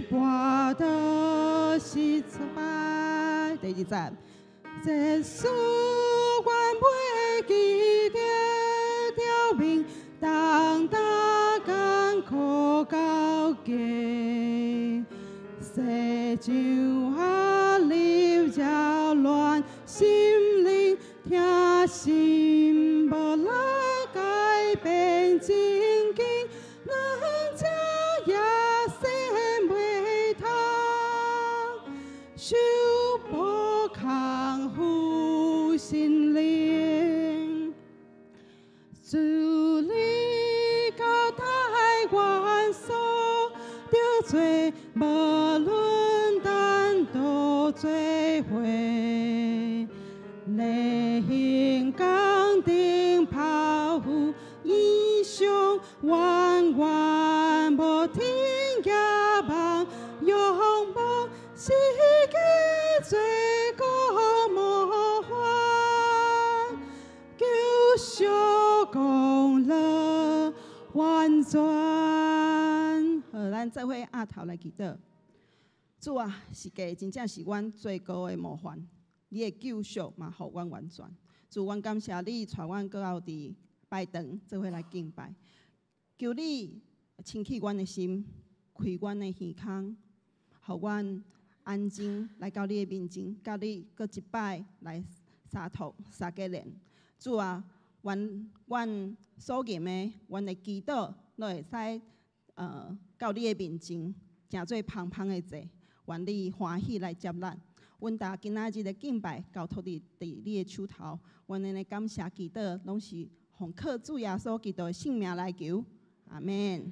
跋倒失敗。第二節，這事阮袂記得著命，當擔艱苦到家，世上壓力擾亂心靈，疼心無力改變情景，咱這也生袂通，受無康復心靈。主你交代阮所著做，無論咱倒做伙，禮行江頂拋負異象，遠遠無停仰望，仰望是個最高模範，救贖功勞完全。好，咱做伙額頭來祈禱。主啊，十架真正是阮最高的模範，你的救贖嘛，予阮完全。主，阮感謝你，帶阮閣後佇拜堂做伙來敬拜。求你清去阮的心，開阮的耳孔，予阮安靜來到你的面前，佮你閣一擺來相托相結連。主啊，願阮所吟的，阮的祈禱，攏會使到你的面前，成做芳芳的祭，願你歡喜來接納。阮逐今仔日的敬拜交託佇你的手頭，阮的感謝祈禱，攏是奉靠主耶穌基督的聖名來求，阿們。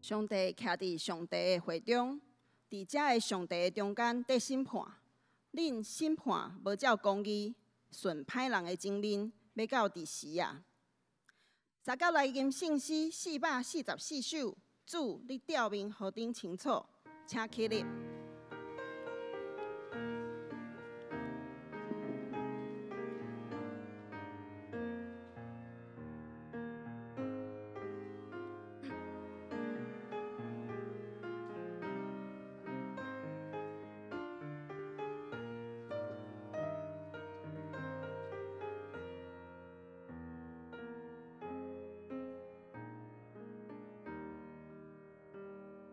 上帝徛佇上帝的會中，佇遮个上帝的中間得審判。恁審判無照公義，順歹人的情面，欲到佇時啊？相佮來吟聖詩444首，主，你照面何等清楚，請起立。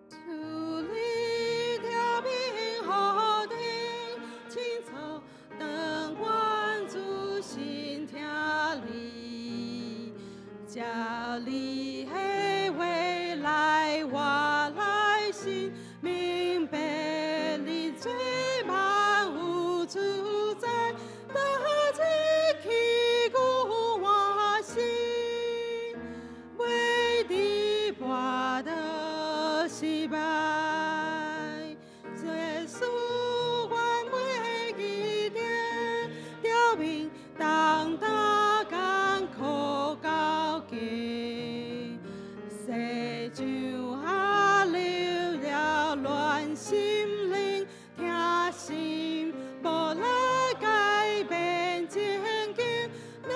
主，你照明何等清楚，當阮仔細聽你，照你的話來活來心，明白你罪萬有主宰，得一去久換新，袂佇跋倒失敗。耶穌，阮袂記得，照明當大艱苦交經，世上壓力擾亂心靈，疼心無力改變前景，咱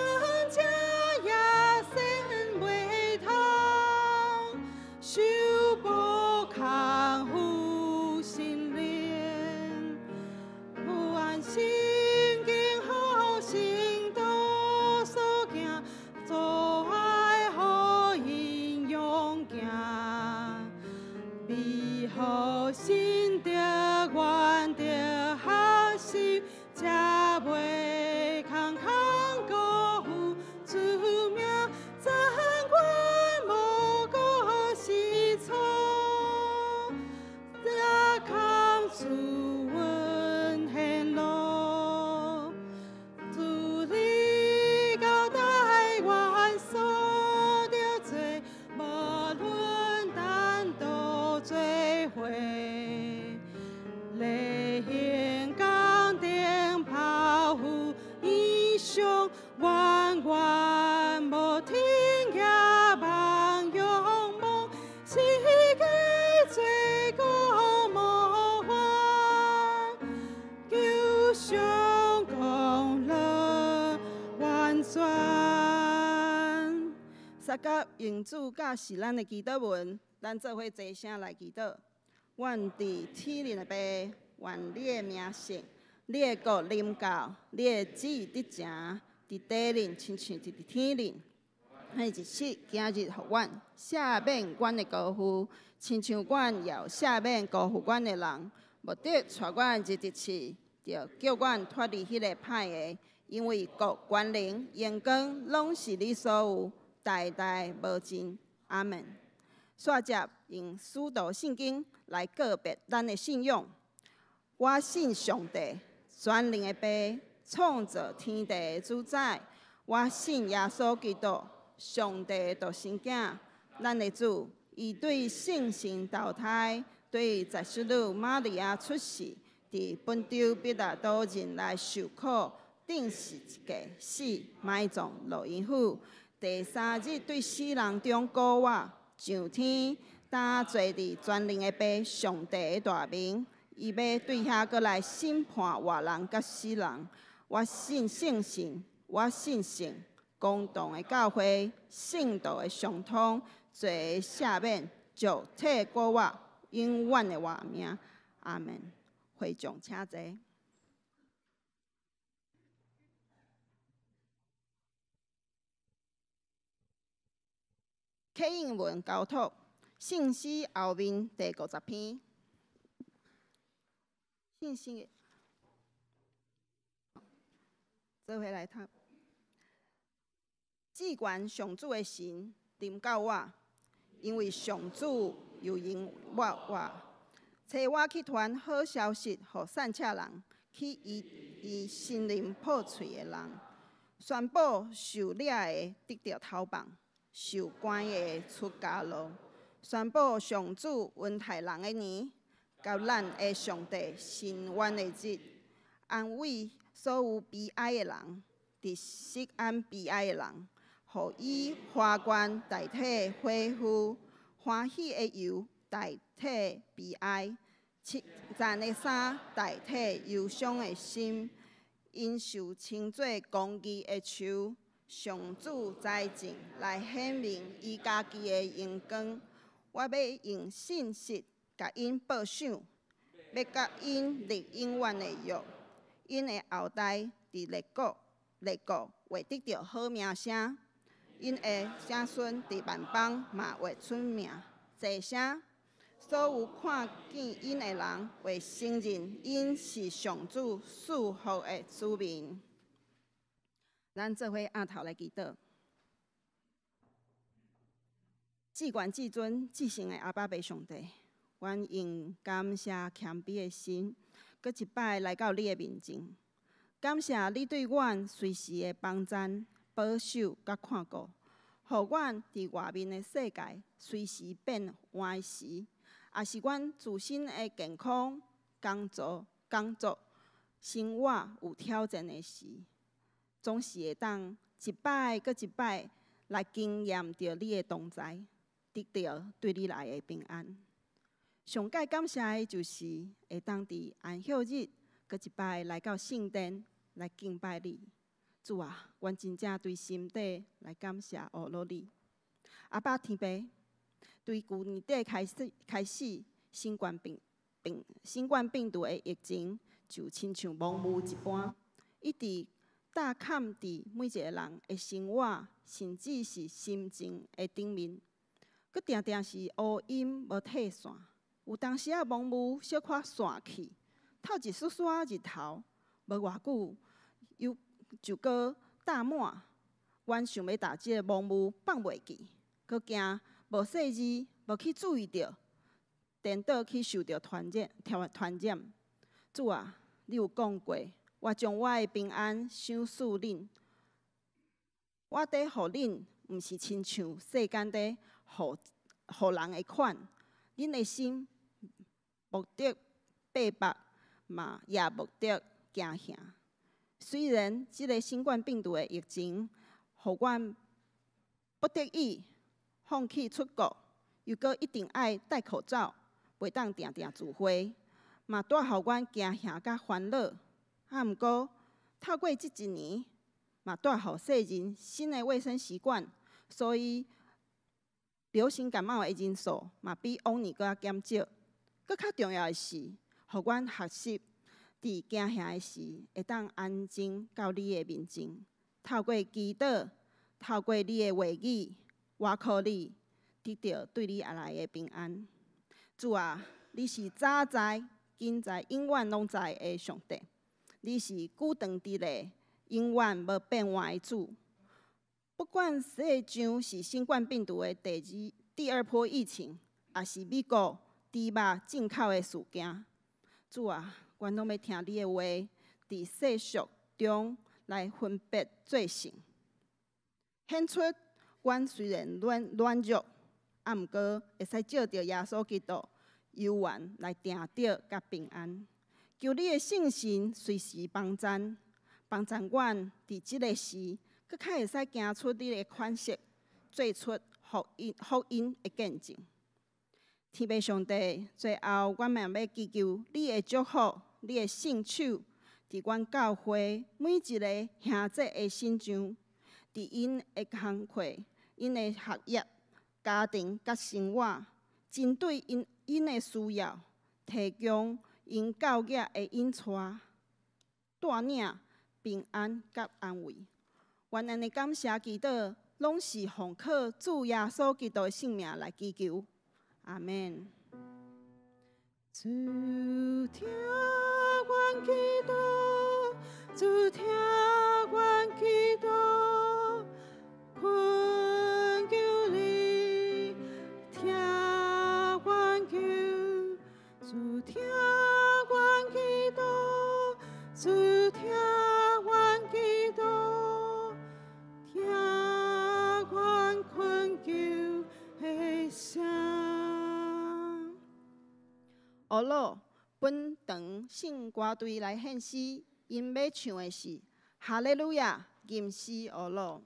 這也先袂通，受無康復心靈，不安心經好心多所行，做愛予𪜶勇行，美好心得願得學習，才袂空空辜負主名，讚阮無過是錯，也空主阮顯露。主你交代阮所著做，無論單獨做伙，禮行崗頂拋負異象，遠遠無停夜望仰望，世界做個模範，求上功勞完全。相佮用主教示咱的祈禱文，咱做伙齊聲來祈禱。阮佇天頂的父，願你的名聖，你的國臨到，你的旨意得成，佇地頂親像佇天頂。彼一食今日予阮，赦免阮的過負，親像阮也有赦免辜負阮的人，毋得帶阮入佇試，著救阮脫離彼個歹的，因為國、權能、榮光，攏是你所有，代代無盡。阿門。煞接用使徒信經來告別咱的信仰。我信上帝，全能的父，創造天地的主宰。我信耶穌基督，上帝的獨生囝，咱的主。伊對聖神投胎，對十淑女瑪利亞出世，佇本丟彼拉多任內受苦，釘十字架死，埋葬，落陰府。第三日對死人中復活，上天，擔坐佇全能的父上帝的大面，伊欲對遐閣來審判活人佮死人。我信聖神，我信聖公同的教會，聖徒的相通，罪的赦免，肉體復活，永遠的活命。阿門。會眾請坐。啟應文交託，聖詩後面第50篇。聖詩，做伙來讀。至懸上主的神臨到我，因為上主油用我，差我去傳好消息予散赤人，去醫治心靈破碎的人，宣布受掠的得著逃放，受關的出監牢，宣布上主恩待人的年，佮咱的上帝伸冤的日，安慰所有悲哀的人，佇錫安悲哀的人，予以花冠代替火灰，歡喜的油代替悲哀，稱讚的衫代替憂傷的心。𪜶受稱做公義的樹，上主栽種來顯明伊家己的榮光。我欲用信實共𪜶報賞，欲佮𪜶立永遠的約。𪜶的後代佇列國，列國會得著好名聲，𪜶的子孫佇萬邦嘛會出名濟聲。所有看見𪜶的人會承認𪜶是上主賜福的子民。咱做伙徛頭來祈禱。至懸至尊至聖的阿爸父上帝，阮用感謝謙卑的心，閣一擺來到你的面前。感謝你對阮隨時的幫贊、保守佮看顧，予阮佇外面的世界隨時變換時，也是阮自身的健康、工作、生活有挑戰的時，總是會當一擺閣一擺來經驗著你的同在，得著對你來的平安。上蓋感謝的就是會當佇安息日閣一擺來到聖殿來敬拜你。主啊，阮真正對心底來感謝阿羅你。阿爸天父，對舊年底開始，新冠病毒的疫情就親像濃霧一般，一直罩崁佇每一個人的生活，甚至是心情的頂面，閣定定是烏陰無退散。有當時仔濃霧小可散去，透一絲絲日頭，無偌久又就閣罩滿。阮想欲共這個濃霧放袂記，閣驚無細膩，無去注意著，顛倒去受著傳染。傳染。主啊，你有講過，我將我的平安賞賜恁，我佇予恁，毋是親像世間佇予人的款。恁的心莫得逼迫，嘛也莫得驚嚇。雖然這个新冠病毒的疫情，予阮不得已放棄出國，又閣一定愛戴口罩，袂當定定聚會，嘛帶予阮驚嚇佮煩惱。啊，毋過透過這一年，嘛帶予世人新的衛生習慣，所以流行感冒的人數嘛比往年閣較減少。閣較重要的是，予阮學習佇驚嚇的時，會當安靜到你的面前，透過祈禱，透過你的話語，倚靠你，得著對你而來的平安。主啊，你是早在、今在、永遠攏在的上帝，你是久長佇咧、永遠無變換的主。不管世上是新冠病毒的第二波疫情，抑是美國豬肉進口的事件，主啊，阮攏欲聽你的話，佇世俗中來分別做聖，顯出阮雖然軟弱，啊，毋過會使藉著耶穌基督猶原來定著佮平安。求你的聖神隨時幫贊，幫贊阮佇這个時，閣較會使行出你的款式，做出福音的見證。天父上帝，最後阮嘛欲祈求你的祝福，你的聖手，佇阮教會每一个兄姊的身上，佇𪜶的工課、𪜶的學業、家庭佮生活，針對𪜶的需要，提供𪜶教業的引帶、帶領、平安佮安慰。阮按呢感謝祈禱，攏是奉靠主耶穌基督的聖名來祈求。阿們。主聽阮祈禱，主聽阮祈禱，懇求你聽阮求，主聽阮祈禱，主聽阮祈禱，聽阮懇求的聲。呵咾本堂圣歌队來獻詩，𪜶欲唱的是《哈利路亞吟詩呵咾》。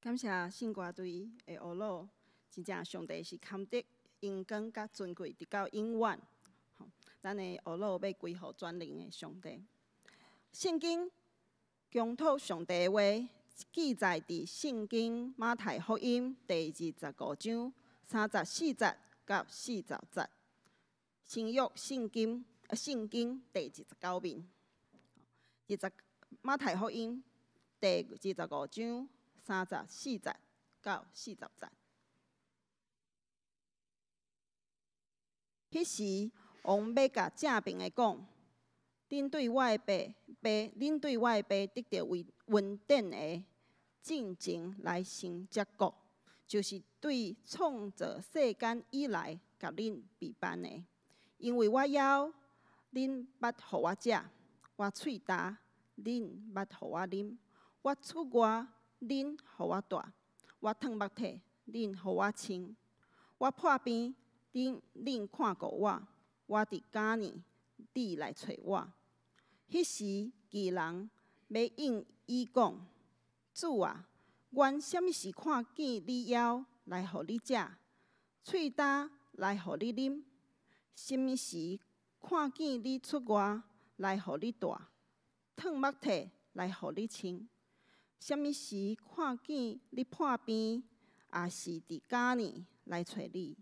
感謝聖歌隊的呵咾，真正上帝是堪得榮光佮尊貴，直到永遠。咱的呵咾欲歸予全能的上帝。聖經傾吐上帝的話，記載佇聖經馬太福音第25章34節到40節。新約聖經聖經第29面，二十馬太福音第25章34節到40節。彼時，王欲共正爿的講：恁對我的爸爸，恁對我的爸得著恩典的，進前來承這國，就是對創造世間以來共恁備辦的。因為我枵，恁捌予我食；我喙焦，恁捌予我啉；我出外，恁予我蹛；我褪目體，恁予我穿；我破病，恁看顧我；我佇監獄，你來揣我。彼時，義人欲應伊講：主啊，阮啥物時看見你枵，來予你食；喙焦，來予你啉？啥物時看見你出外，來予你蹛；褪目體，來予你穿？啥物時看見你破病，抑是佇監獄來揣你？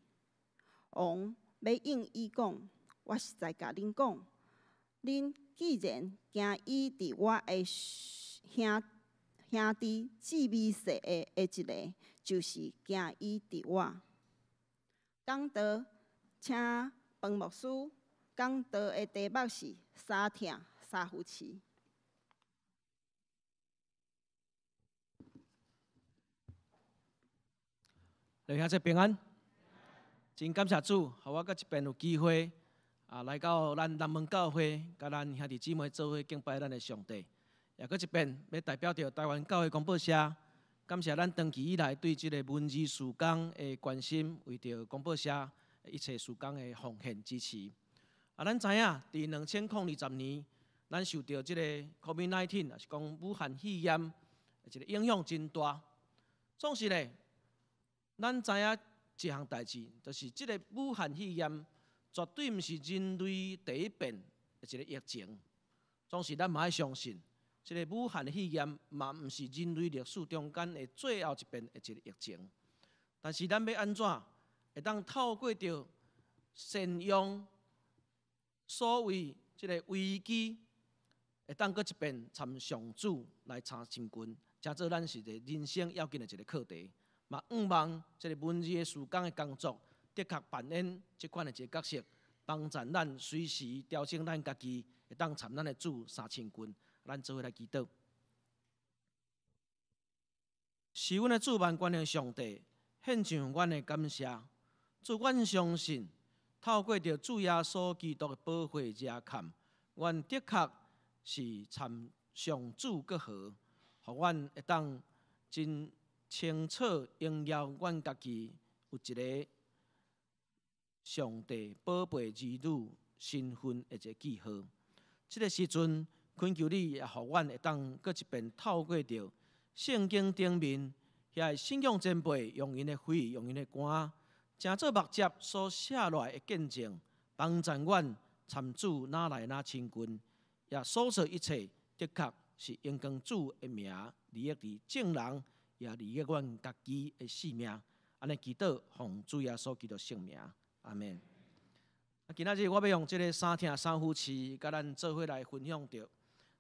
王欲應伊講：我實在共恁講，恁既然行伊佇我的兄弟至微細的的一个，就是行伊佇我。講道，請彭牧師講道的題目是三疼三扶持。弟兄姊妹平安，真感謝主，予我閣一遍有機會啊，來到咱南門教會，佮咱兄弟姊妹做伙敬拜咱的上帝。也閣一遍欲代表著台灣教會公報社，感謝咱長期以來對這个文字事工的關心，為著公報社一切事工的奉獻支持。啊，咱知影，佇2020年，咱受著這个 COVID-19，也是講武漢肺炎，一个影響真大。總是呢，咱知影一項代誌，就是這个武漢肺炎絕對毋是人類第一遍的一个疫情。總是咱嘛愛相信，這个武漢肺炎嘛毋是人類歷史中間的最後一遍的一个疫情。但是咱欲按怎會當透過著善用所謂這个危機，會當閣一遍參上主來相親近，成做咱是一个人生要緊的一个課題。嘛，向望這个文字的事工的工作，的確扮演這款的一个角色，幫助咱隨時調整咱家己，會當參咱的主相親近。咱做伙來祈禱。是阮的主萬軍的上帝，獻上阮的感謝。主，阮相信，透過著主耶穌基督的寶血遮砍，阮的確是參上主閣和，予阮會當真清楚榮耀阮家己有一个上帝寶貝兒女身份的一个記號。這个時陣，懇求你也予阮會當閣一遍透過著聖經頂面遐个信仰前輩用𪜶的血、用𪜶的肝，成做目汁所寫落來的見證，幫助阮參主愈來愈親近，也所做一切的確是榮光主的名，利益佇眾人，也利益阮家己的性命。按呢祈禱，奉主耶穌基督聖名，阿們。啊，今仔日我欲用這个三疼三扶持，共咱做伙來分享著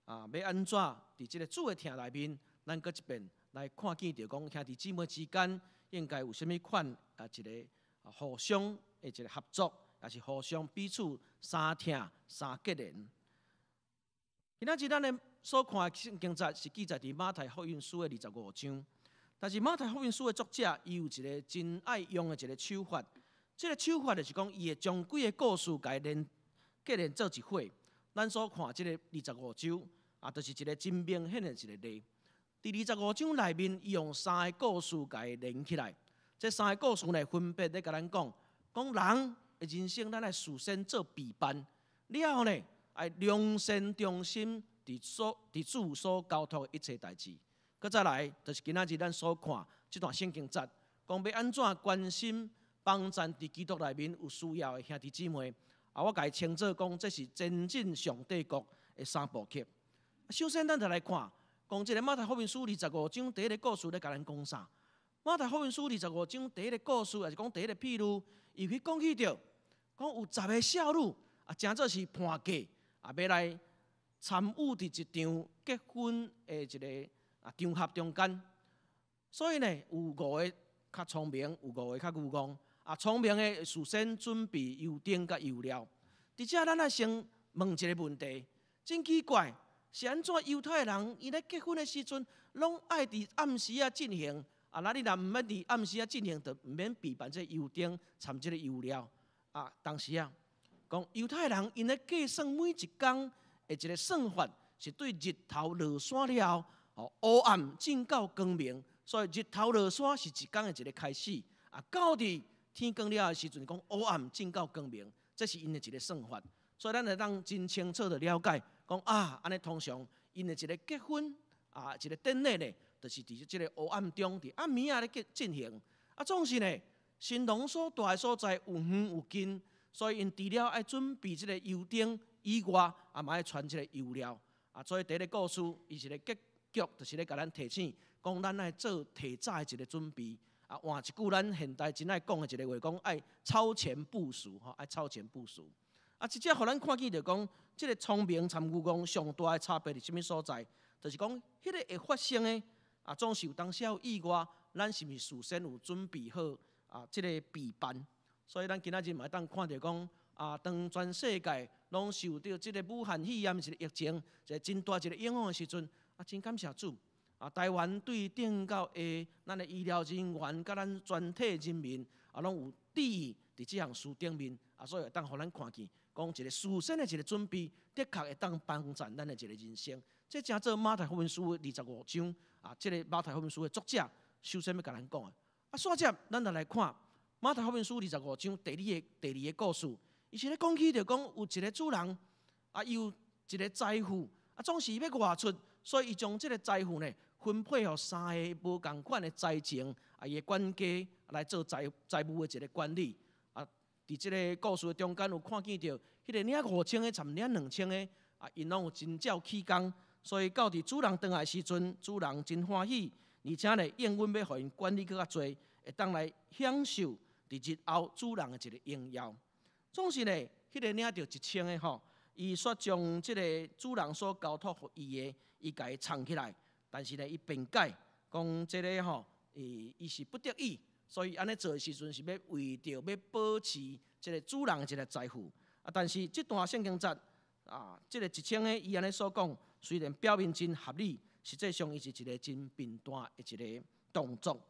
啊，欲按怎佇這个主的疼內面，咱閣一遍來看見著講兄弟姊妹之間應該有啥物款啊一个互相的一个合作，也是互相彼此相疼相結連。今仔日咱的所看的聖經節是記載佇馬太福音書的二十五章，但是馬太福音書的作者伊有一个真愛用的一个手法，這个手法就是講，伊會將幾个故事共伊連結連做一伙。咱所看這个二十五章啊，就是一个真明顯的一个例。佇二十五章內面，伊用三个故事共伊連起來。這三个故事呢，分別咧共咱講，講人的人生，咱愛事先做備辦，了後呢，愛良善忠心，佇主所交託的一切代誌。閣再來，就是今仔日咱所看這段聖經節，講欲按怎關心幫贊佇基督內面有需要的兄弟姊妹。啊，我共伊稱做講，這是前進上帝國的三部曲。首先，咱就來看，講這个馬太福音書二十五章第一个故事咧，共咱講啥？馬太福音書二十五章第一个故事，抑是講第一个譬喻，伊去講起著，講有十个少女啊，誠做是伴嫁啊，欲來參與佇一場結婚的一个啊場合中間。所以呢，有五个較聰明，有五个較愚戇。啊，聰明的事先準備油燈佮油料。佇遮咱愛先問一个問題，真奇怪，是按怎猶太人𪜶咧結婚的時陣，攏愛佇暗時仔進行？啊，那你若毋免佇暗時仔進行，就毋免備辦這油燈，摻這个油料。啊，當時啊，講猶太人𪜶咧計算每一工的一个算法，是對日頭落山了後，烏暗進到光明，所以日頭落山是一工的一个開始。啊，到佇天光了的時陣，講烏暗進到光明，這是𪜶的一个算法。所以咱會當真清楚的了解，講啊，按呢通常𪜶的一个結婚啊，一个典禮呢，就是佇這个烏暗中，佇暗暝仔咧進行。啊，總是呢，新郎所蹛的所在有遠有近，所以𪜶除了愛準備這个油燈以外，啊嘛愛傳這个油料。啊，所以第一个故事，伊一个結局，就是咧共咱提醒，講咱愛做提早的一个準備。啊，換一句咱現代真愛講的一个話，講愛超前部署，吼，愛超前部署。啊，這遮予咱看見著講，這个聰明參愚戇上大的差別佇啥物所在？就是講，彼个會發生的，啊，總是有當時有意外，咱是毋是事先有準備好啊？這个備辦。所以咱今仔日嘛會當看著講，啊，當全世界攏受著這个武漢肺炎一个疫情，一个真大一个影響的時陣，啊，真感謝主。啊，台灣對頂到下，咱的醫療人員佮咱全體人民，啊，攏有注意佇這項事頂面，啊，所以會當予咱看見，講一个事先的一个準備，的確會當幫助咱的一个人生。這成做馬太福音書的25章，啊，這个馬太福音書的作者首先欲共咱講的。啊，煞接咱就來看馬太福音書二十五章第二个故事，伊是咧講起著講有一个主人，啊，伊有一个財富，啊，總是欲外出，所以伊將這个財富呢，分配予三个無仝款的財情，啊，伊的管家來做財務的一个管理。啊，佇這个故事的中間有看見著，彼个領5000个，參領2000个，啊，𪜶攏有真照起工，所以到佇主人轉來時陣，主人真歡喜，而且呢，應允欲予𪜶管理閣較濟，會當來享受佇日後主人的一个榮耀。總是呢，彼个領著1000个吼，伊煞將這个主人所交託予伊的，伊共伊藏起來。但是呢，伊辯解講這个吼，伊是不得已，所以按呢做的時陣是欲為著欲保持這个主人的一个財富。啊，但是這段聖經節啊，這个1000个伊按呢所講，雖然表面真合理，實際上伊是一个真笨蛋的一个動作。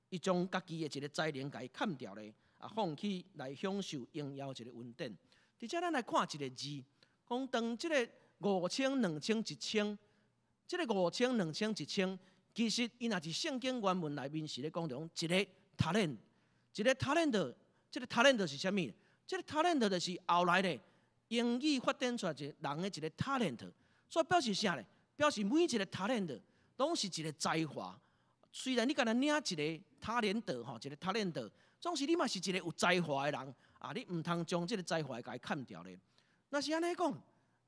伊將家己的一个才能共伊砍掉咧，啊，放棄來享受榮耀一个恩典。佇遮咱來看一个字，講當這个五千、兩千、一千，這个五千、兩千、一千，其實伊若是聖經原文內面是咧講著講一个他連，一个他連的，這个他連的是啥物？這个他連的就是後來咧英語發展出來一個人的一個 talent，所以表示啥咧？表示每一个 talent 攏是一个才華。雖然你干焦領一个他連得吼，一个他連得，總是你嘛是一个有才華的人啊！你毋通將這个才華共伊砍掉咧。若是按呢講，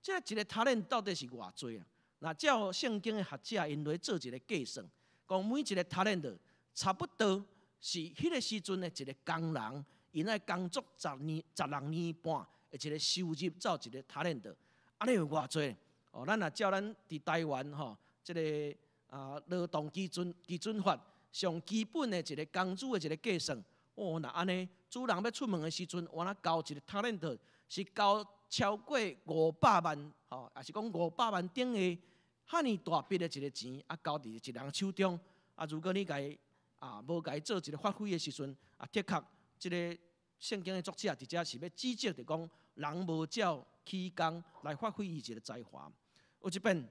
這个一个他連到底是偌濟啊？若照聖經的學者𪜶來做一个計算，講每一个他連得差不多是彼个時陣的一个工人，𪜶愛工作10年、16年半的一个收入，做一个他連得，按呢有偌濟？哦，咱若照咱佇台灣吼，這个啊勞動基準法上基本的一个工資的一个計算，哦，若按呢，主人欲出門的時陣，我若交一个他連得是交超過500萬，吼，抑是講500萬頂下，遐爾大筆的一个錢，啊，交佇一人手中，啊，如果你共伊啊無共伊做一个發揮的時陣，啊，的確，這个聖經的作者佇遮是欲指責，就講人無照起工來發揮伊一个才華。有一遍，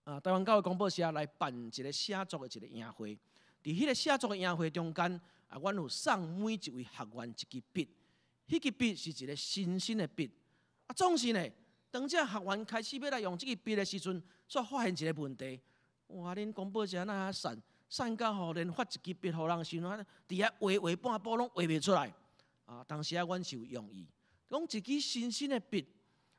啊，台灣教會廣播社來辦一个寫作的一个營會，佇彼个寫作的營會中間，啊，阮有送每一位學員一支筆，彼支筆是一个新新的筆。啊，總是呢，當這學員開始欲來用這支筆的時陣，煞發現一个問題。哇！恁廣播社哪遐散，散到吼，連發一支筆予人時陣，佇遐畫畫半晡攏畫袂出來。啊，當時啊，阮是有用意，講一支新新的筆，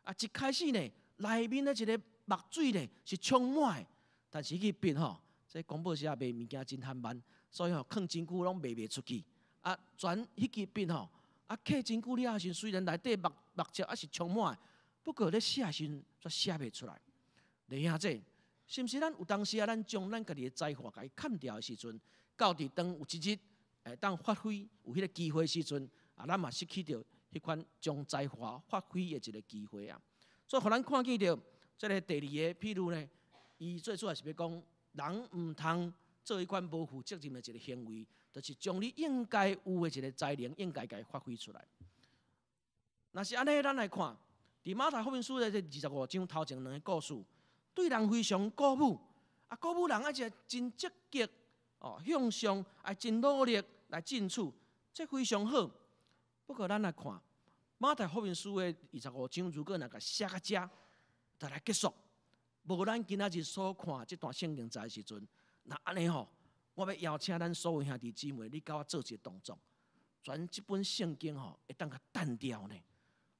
啊，一開始呢，內面的一个墨水呢是充滿的，但是彼支筆吼，這廣播社賣物件真緩慢，所以吼囥真久攏賣袂出去。啊，全彼支筆吼，啊，刻真久了後時，雖然內底墨汁猶是充滿，不過咧寫時陣煞寫袂出來。弟兄姊，是毋是咱有當時啊，咱將咱家己的才華共伊砍掉的時陣，到佇當有一日會當發揮有彼个機會時陣，啊，咱嘛失去著彼款將才華發揮的一个機會啊。所以，予咱看見著這个第二个譬喻呢，伊最主要是欲講人毋通做彼款無負責任的一个行為，就是將你應該有的一个才能應該共伊發揮出來。若是按呢，咱來看，佇馬太福音書的這25章頭前兩个故事，對人非常鼓舞，啊，鼓舞人愛一个真積極哦，向上，愛真努力來進取，這非常好。不過，咱來看馬太福音書的二十五章，如果若共寫到遮，就來結束，無咱今仔日所看這段聖經節的時陣，若按呢吼，我欲邀請咱所有兄弟姊妹，你佮我做一个動作，全這本聖經吼會當共擲掉呢？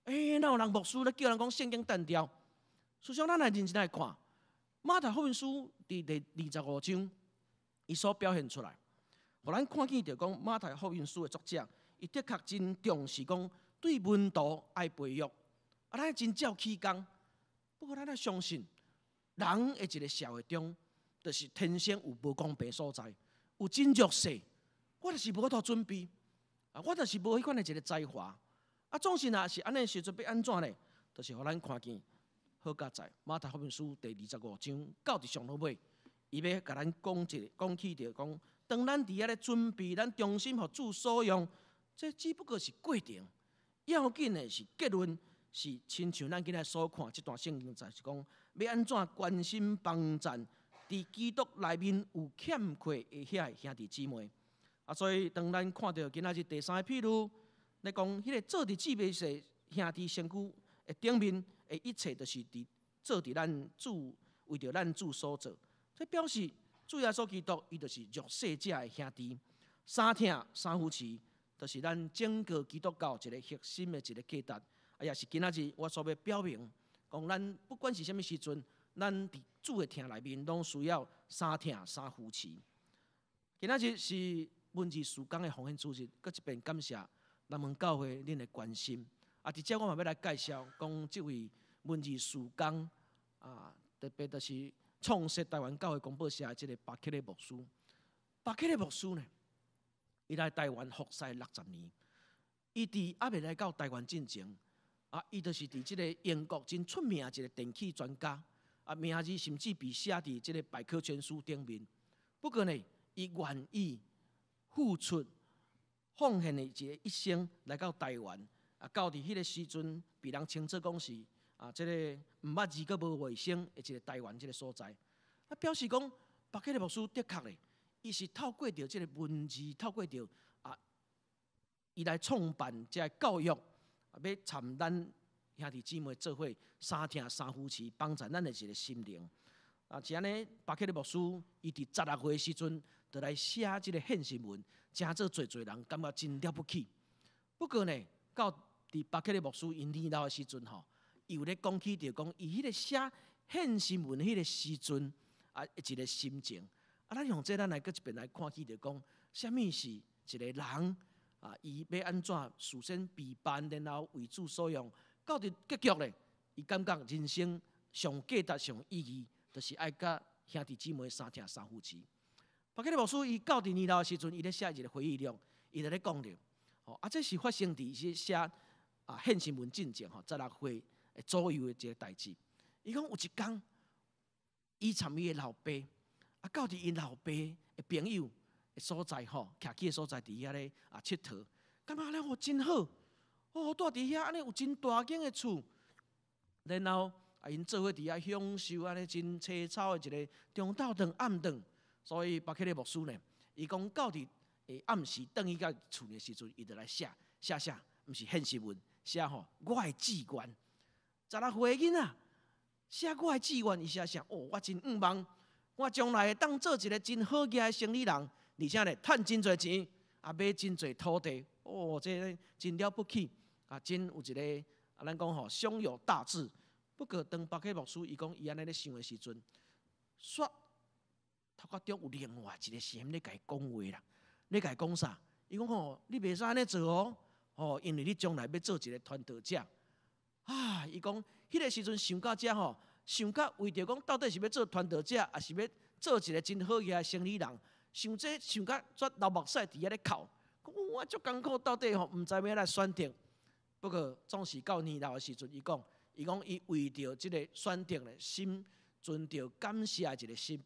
欸，哪有人牧師咧叫人講聖經擲掉？事實上，咱來認真來看，馬太福音書佇第25章，伊所表現出來，予咱看見著講馬太福音書的作者，伊的確真重視講對門徒愛培育，啊，咱真照起工。不過，咱愛相信，人的一个社會中，就是天生有無公平所在，有真弱勢。我就是無法度準備，啊，我就是無彼款的一个才華。啊，總是若是按呢時陣欲按怎呢？就是予咱看見，好佳哉馬太福音書第25章到佇上落尾，伊欲共咱講一個講起著講，當咱佇遐咧準備，咱忠心予主所用，這只不過是過程，要緊的是結論，是親像咱今仔所看這段聖經，就是講欲按怎關心幫贊，佇基督內面有欠缺的遐兄弟姊妹。啊，所以當咱看著今仔日第三个譬喻，咧講彼个做佇至微細兄弟身軀的頂面的一切，就是佇做佇咱主為著咱主所做。這表示主耶穌基督，伊就是弱勢者的兄弟。三疼三扶持，就是咱整個基督教一个核心的一个價值。啊，也是今仔日我所欲表明，講咱不管是啥物時陣，咱佇主的疼內面，攏需要三疼三扶持。今仔日是文字事工的奉獻主日，閣一遍感謝南門教會恁的關心。啊，佇遮我嘛欲來介紹，講這位文字事工啊，特別就是創設台灣教會公報社的這个巴克禮牧師。巴克禮牧師呢，伊來台灣服侍60年。伊佇猶未來到台灣進前，啊，伊就是佇這个英國真出名一个電器專家，啊，名字甚至被寫佇這个百科全書頂面。不過呢，伊願意付出奉獻的一个一生來到台灣，啊，到佇彼个時陣被人稱做講是啊，這个毋捌字閣無衛生的一个台灣這个所在。啊，表示講巴克禮牧師的確咧，伊是透過著這个文字，透過著啊，伊來創辦這个教育，啊，欲參咱兄弟姊妹做伙三疼三扶持，幫助咱的一个心靈。啊，是按呢，巴克禮牧師伊佇16歲時陣，就來寫這个獻身文，成做濟濟人感覺真了不起。不過呢，到佇巴克禮牧師伊年老的時陣吼，伊有咧講起著講，伊彼个寫獻身文彼个時陣啊，一个心情。啊，咱用這咱來閣一遍來看起著講，啥物是一个人啊？伊欲按怎事先備辦，然後為主所用，到佇結局咧，伊感覺人生上價值、上意義，就是愛佮兄弟姊妹三疼三扶持。巴克禮牧師伊到佇年老的時陣，伊咧寫一个回憶錄，伊就咧講著，吼啊，這是發生佇伊寫啊獻身文進前吼，16歲左右的一个代誌。伊講有一工，伊參伊的老爸，啊，到佇𪜶老爸的朋友的所在吼，徛起的所在佇遐咧啊𨑨迌，感覺咧哦真好，哦蹛佇遐按呢有真大間的厝，然後啊𪜶做伙佇遐享受按呢真凄草的一个中晝頓暗頓。所以巴克禮牧師呢，伊講到佇暗時轉去到厝的時陣，伊就來寫寫啥？毋是獻身文，寫吼我的志願。16歲囡仔寫我的志願，伊寫啥？哦，我真向望，我將來會當做一个真好額的生意人，而且呢，趁真濟錢，啊，買真濟土地。哦，這个真了不起，啊，真有一个啊，咱講吼，胸有大志。不過當巴克禮牧師伊講伊按呢咧想的時陣，煞頭殼中有另外一个聲音咧共伊講話啦，咧共伊講啥？伊講吼，你袂使按呢做哦，吼，因為你將來欲做一个傳道者。啊，伊講彼个時陣想到遮吼，想到為著講到底是欲做傳道者，抑是欲做一个真好額的生理人，想這想甲煞流目屎佇遐咧哭。我足艱苦，到底吼毋知欲按怎選擇。不過總是到年老的時陣，伊講，伊講伊為著這個選擇咧，心存著感謝的一個心。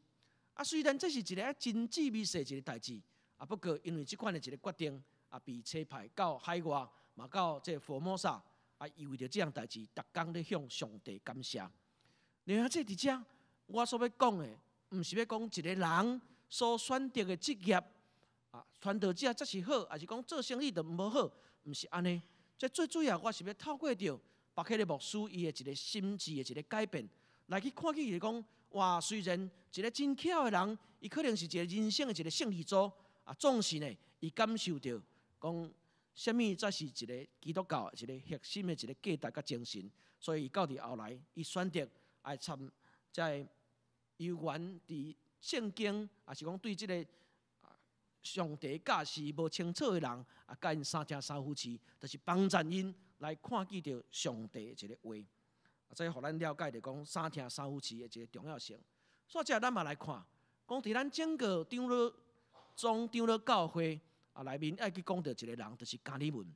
啊，雖然這是一个真細微細一个代誌，啊，不過因為這款的一个決定，啊，被差派到海外，嘛到這個佛摩薩，啊，伊為著這項代誌，逐工咧向上帝感謝。另外，這佇遮我所欲講的，毋是欲講一个人所選擇的職業，啊，傳道者才是好，抑是講做生意就毋好，毋是按呢。這最主要，我是欲透過著巴克禮牧師伊的一个心志的一个改變，來去看見伊講，哇，雖然一个真巧的人，伊可能是一个人生的一个勝利組，啊，總是呢，伊感受著講，啥物才是一个基督教一个核心的一个價值佮精神，所以伊到佇後來，伊選擇愛參這猶原佇聖經，抑是講對這个上帝教示無清楚的人，啊，共𪜶三聽三扶持，就是幫助𪜶來看見著上帝的一个話，啊，這予咱了解著講三聽三扶持的一个重要性。所以，這咱嘛來看，講佇咱整個長老宗長老教會啊內面，愛去講著一个人，就是加爾文。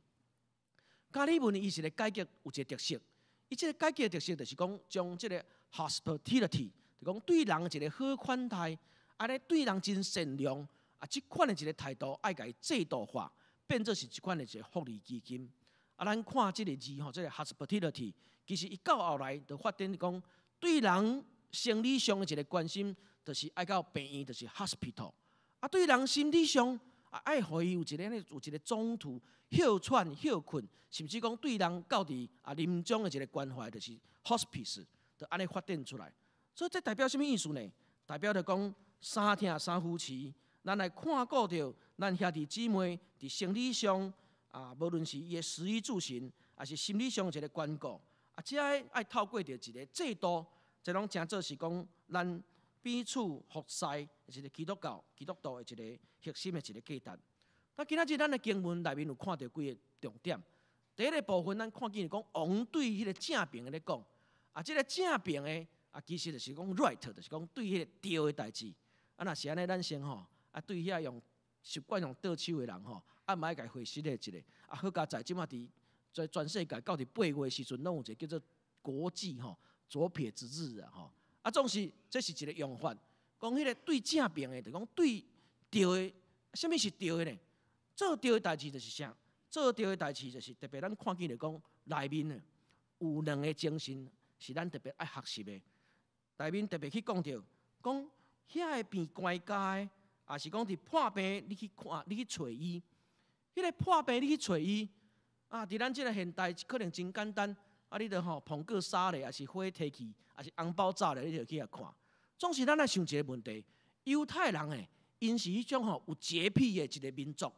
加爾文伊是個改革有一個特色，伊這个改革的特色就是講將這个 hospitality，就講對人一个好款待，按呢對人真善良。啊，這款的一个態度愛共伊制度化，變做是這款的一个福利基金。啊，咱看這个字吼，這个 hospitality，其實伊到後來就發展講，對人生理上的一个關心，就是愛到病院，就是 hospital。啊，對人心理上，啊，愛予伊有一个有一个總圖歇喘歇睏，甚至講對人到佇啊臨終的一个關懷，就是 hospice，就按呢發展出來。所以這代表啥物意思呢？代表著講三疼三扶持。咱來看顧著咱兄弟姊妹佇生理上啊，無論是伊的食衣住行，抑是心理上一个關顧，啊，這个愛透過著一个制度，這攏成做是講咱彼此服侍一个基督教、基督徒的一个核心的一个價值。那今仔日咱的經文內面有看著幾个重點。第一个部分，咱看見講王對彼个正爿的咧講，啊，這个正爿的啊，其實就是講 right，就是講對彼个對的代誌。啊，若是按呢，咱先吼。啊，對遐用習慣用倒手的人吼，啊，嘛愛共回釋的一下。啊，好佳哉，這馬佇在全世界到佇8月的時陣，攏有一个叫做國際吼左撇子日啊吼。啊，總是這是一个用法，講彼个對正爿的，就講對對的，啥物是對的呢？做對的代誌就是啥？做對的代誌就是特別咱看見著講內面呢有兩个精神是咱特別愛學習的。內面特別去講著，講遐个病關家的。抑是講佇破病，你去看，你去揣伊。彼个破病，你去揣伊。啊，佇咱這个現代可能真簡單。啊，你著吼膨過沙咧，抑是火提去，抑是紅包走咧，你就去共看。總是咱來想一个問題：猶太人誒，𪜶是彼種吼有潔癖的一个民族。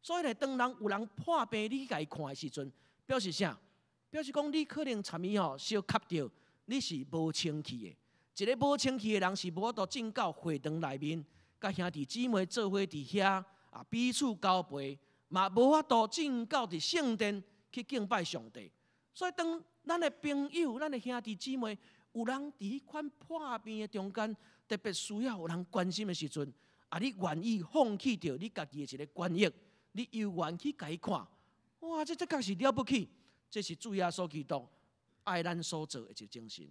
所以咧，當人有人破病，你去共伊看的時陣，表示啥？表示講你可能參伊吼相磕著，你是無清氣的。一个無清氣的人是無法度進到會堂內面。共兄弟姊妹做伙佇遐啊，彼此交陪，嘛無法度進到佇聖殿去敬拜上帝。所以當咱的朋友、咱的兄弟姊妹有人佇彼款破病的中間，特別需要有人關心的時陣，啊，你願意放棄著你家己的一个權益，你猶願去共伊看，哇，這確實了不起！這是主耶穌基督愛咱所做的一个精神。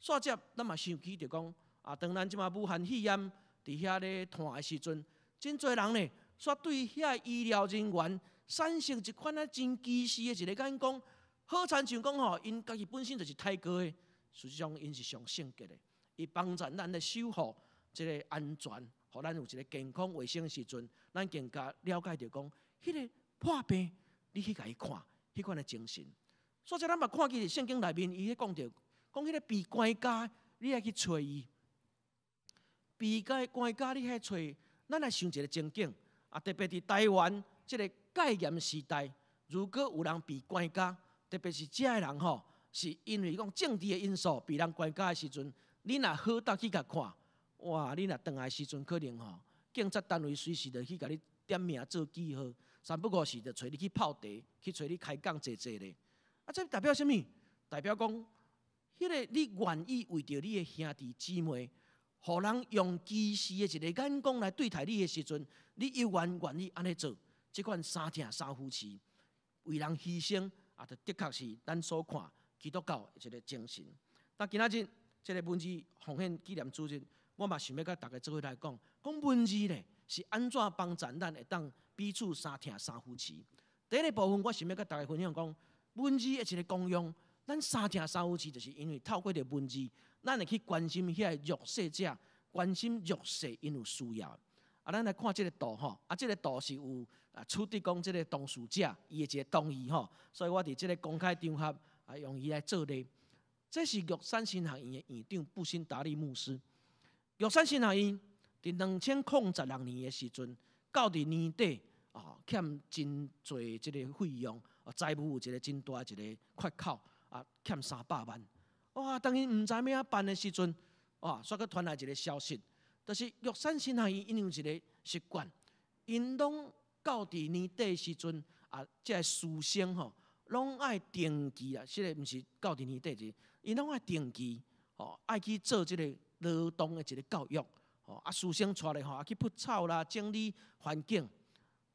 煞接，咱嘛想起著講，啊，當咱這馬武漢肺炎佇遐咧湠的時陣，真濟人呢，煞對遐醫療人員產生一款啊真歧視的一个眼光，好親像講吼，𪜶家己本身就是刣過的，實際上𪜶是上聖潔的，伊幫助咱來守護這个安全，予咱有一个健康衛生的時陣，咱更加了解著講，彼个破病，你去共伊看，彼款的精神。所以咱嘛看見聖經內面，伊咧講著，講彼个被關家，你愛去揣伊。被關家，你愛揣，咱來想一个情景，啊，特別佇台灣這个戒嚴時代，如果有人被關監，特別是這个人吼，是因為講政治的因素被人關監的時陣，你若好膽去共看，哇！你若轉來時陣，可能吼，警察單位隨時就去共你點名做記號，三不五時就揣你去泡茶，去揣你開講坐坐咧。啊，這代表啥物？代表講，彼个你願意為著你的兄弟姊妹，予人用歧視的一个眼光來對待你的時陣，你猶原願意按呢做，這款三疼三扶持，為人犧牲，啊，就的確是咱所看基督教的一個精神。但今仔日這個文字奉獻紀念主日，我嘛想欲佮大家做伙來講，講文字咧是按怎幫助咱會當彼此相疼相扶持。第一个部分，我想欲佮大家分享講，文字的一個功用，咱相疼相扶持，就是因為透過著文字，咱會去關心遐個弱勢者，關心弱勢𪜶有需要。啊，咱來看這個圖吼，啊，這個圖是有啊，取得講這個當事者伊的一個同意吼，所以我佇這個公開場合啊，用伊來做例。這是玉山神學院的院長布辛達利牧師。玉山神學院佇2016年的時陣，到佇年底啊，欠真濟這個費用，啊，財務有一個真大一個缺口，啊，欠300萬。哇！當𪜶毋知欲按怎辦的時陣，哇，煞閣傳來一個消息，就是玉山神學院𪜶有一個習慣，𪜶攏到佇年底的時陣，啊，這个師生吼，攏愛定期啊，這个毋是到佇年底時，𪜶攏愛定期，吼，愛去做這個勞動的一個教育，吼，啊，師生帶來吼，啊去鋪草啦，整理環境。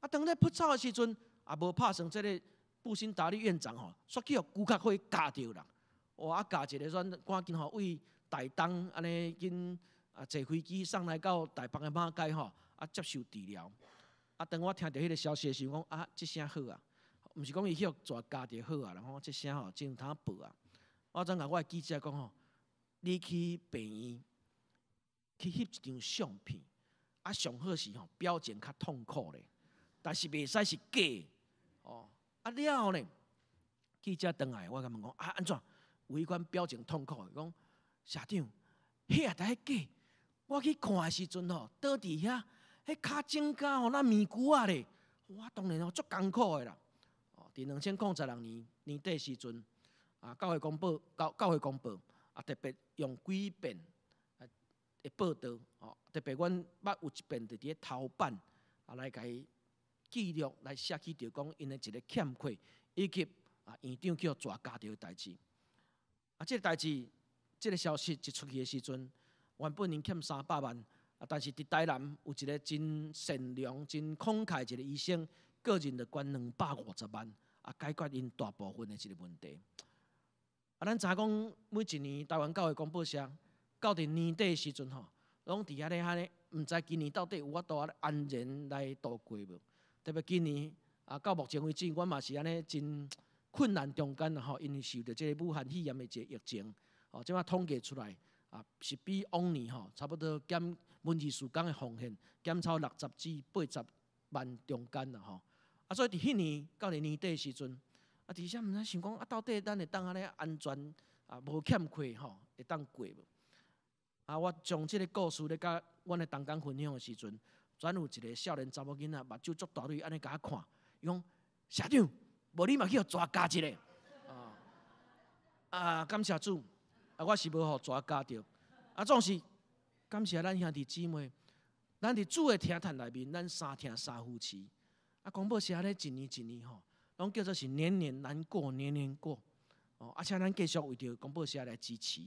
啊，當咧鋪草的時陣，也無拍算這个布辛達利院長吼，煞去予龜殼火咬著啦。哇！啊，咬一个煞趕緊吼，為台東按呢緊啊坐飛機送來到台北的馬偕吼，啊接受治療。啊，當我聽著彼个消息的時陣，講啊，這聲好啊，毋是講伊去予蛇咬著好啊，人講這聲吼真有通報啊。我怎共我的記者講吼，你去病院去翕一張相片，啊，上好是吼表情較痛苦咧，但是袂使是假的哦。啊了後呢，記者轉來，我共問講啊，按怎？有彼款表情痛苦的，講社長，彼也佇彼假。我去看的時陣吼，倒佇遐，彼跤蹛甲吼，若麵龜仔咧，我當然吼足艱苦的啦。哦，佇2016年年底時陣，啊，教會公報，教會公報，啊，特別用幾遍啊的報道，哦，特別阮捌有一遍就佇咧頭版啊來共伊記錄來寫起著講𪜶的一个欠缺，以及啊院長去予蛇咬著的代誌。啊，這个代誌，這个消息一出去的時陣，原本𪜶欠三百萬，啊，但是佇台南有一个真善良、真慷慨一个醫生，個人就捐250萬，啊，解決𪜶大部分的這个問題。啊，咱知影講每一年台灣教會公報社到佇年底的時陣吼，攏佇遐咧按呢，毋知今年到底有法度按呢安然來度過無？特別今年啊，到目前為止，阮嘛是按呢真困難中間啦吼，因為受著這个武漢肺炎的一个疫情，哦，這擺統計出來啊，是比往年吼差不多減文字事工的奉獻減超60至80萬中間啦吼。啊，所以佇彼年到佇年底的時陣，啊，佇遮毋知想講啊，到底咱會當按呢安全啊，無欠缺吼，會當過無？啊，我將這个故事咧佮阮的同工分享的時陣，轉有一个少年查某囡仔，目睭足大蕊按呢共我看，伊講社長，無你嘛去予蛇咬一个。啊，啊，感謝主，啊，我是無予蛇咬著。啊，總是感謝咱兄弟姊妹，咱佇主的疼痛內面，咱相疼相扶持。啊，公報社咧一年一年吼，攏叫做是年年難過年年過。哦，啊，請咱繼續為著公報社來支持，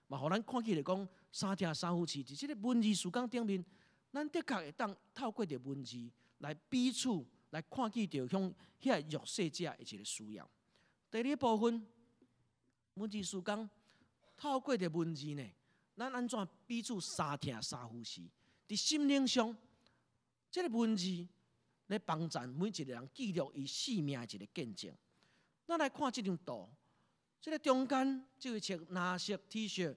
嘛，予咱看起來講相疼相扶持，佇這个文字事工頂面，咱的確會當透過著文字來彼此來看見著向遐弱勢者的一个需要。第二部分，文字事工透過著文字呢，咱按怎彼此相疼相扶持？佇心靈上，這个文字咧幫助每一个人記錄伊生命的一个見證。咱來看這張圖，這个中間這位穿藍色 T 恤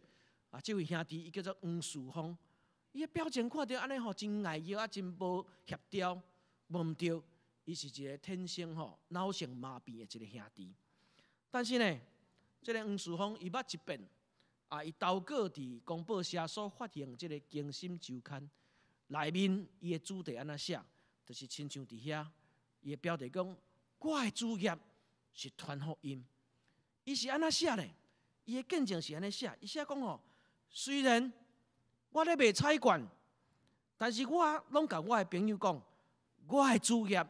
啊，這位兄弟伊叫做黃樹峰，伊的表情看著按呢吼，真礙意啊，真無協調，無毋對，伊是一个天生吼腦性麻痹的一个兄弟。但是呢，這个黃樹峰伊捌一遍啊，伊投稿佇公報社所發行這个《更新週刊》內面，伊的主題按怎寫？就是親像佇遐，伊的標題講：我的主業是傳福音。伊是按怎寫咧？伊的見證是按呢寫，伊寫講吼，雖然我咧賣彩券，但是我攏共我的朋友講，我的主業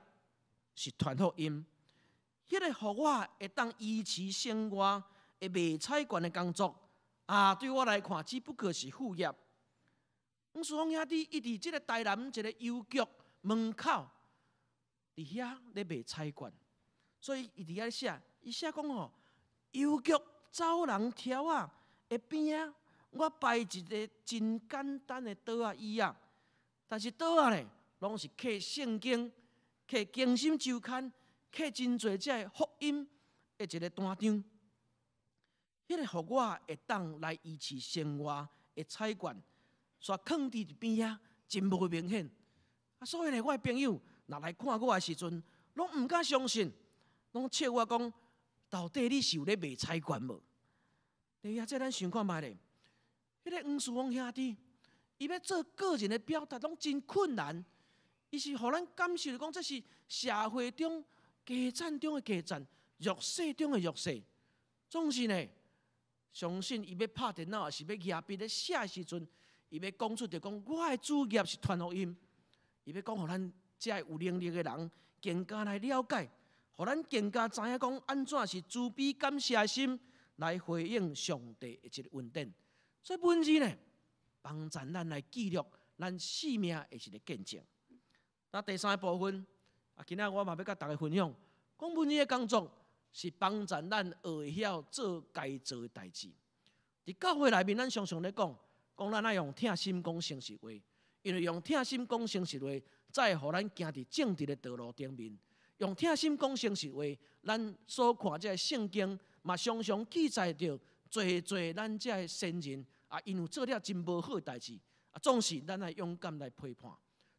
是傳福音。彼个予我會當維持生活的賣彩券的工作，啊，對我來看只不過是副業。黃樹峰兄弟伊佇這个台南一个郵局門口，佇遐咧賣彩券，所以伊佇遐寫，伊寫講吼，郵局走廊柱仔的邊仔，我擺一个真簡單的桌仔椅仔，但是桌仔呢，攏是刻聖經、刻更新週刊、刻真濟這个福音的一个單張。彼个予我會當來維持生活的彩券，煞囥佇邊仔，真無明顯。啊，所以呢，我的朋友若來看我的時陣，攏毋敢相信，攏笑我講，到底你是有咧賣彩券無？對啊，這咱想看覓咧？彼个黃樹峰兄弟，伊欲做個人的表達，攏真困難。伊是予咱感受講，這是社會中低層中的低層，弱勢中的弱勢。總是呢，相信伊欲拍電腦，抑是欲舉筆咧寫的時陣，伊欲講出著講，我的主業是傳福音。伊欲講予咱遮有能力的人更加來了解，予咱更加知影講按怎是慈悲感謝的心來回應上帝的一个恩典。所以文字呢，幫助咱來記錄咱生命的一个見證。那第三个部分，啊，今仔我嘛欲佮大家分享，講文字的工作是幫助咱學會曉做該做的代誌。佇教會內面，咱常常咧講，講咱愛用疼心講誠實話，因為用疼心講誠實話，才會予咱行佇正直的道路頂面。用疼心講誠實話，咱所看這个聖經嘛，常常記載著濟濟咱這个先人啊，𪜶有做了真無好的代誌，啊，總是咱愛勇敢來批判。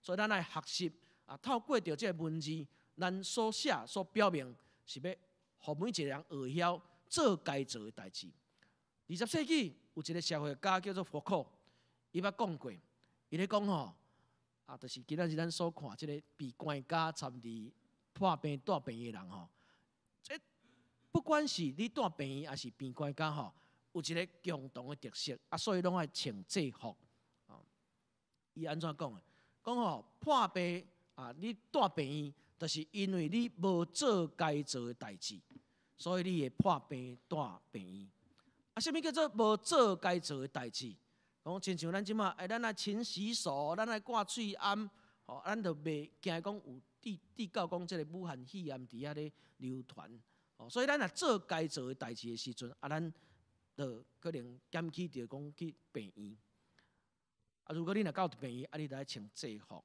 所以咱愛學習啊，透過著這个文字，咱所寫所表明是欲予每一个人學曉做該做的代誌。20世紀有一个社會家叫做福柯，伊捌講過，伊咧講吼，啊，就是今仔日咱所看這个被關監參佇破病蹛病院的人吼，這不管是你蹛病院抑是被關監吼，有一个共同的特色，啊，所以攏愛穿制服。啊，伊按怎講的？講吼破病啊，你蹛病院，就是因為你無做該做的代誌，所以你會破病蹛病院。啊，啥物叫做無做該做的代誌？講親像咱這馬，哎，咱愛勤洗手，咱愛掛喙罨，吼，咱就袂驚講有致致到講這个武漢肺炎佇遐咧流傳。哦，所以咱若做該做的代誌的時陣，啊，咱就可能減去著講去病院。啊，如果你若到病院，啊，你就愛穿制服。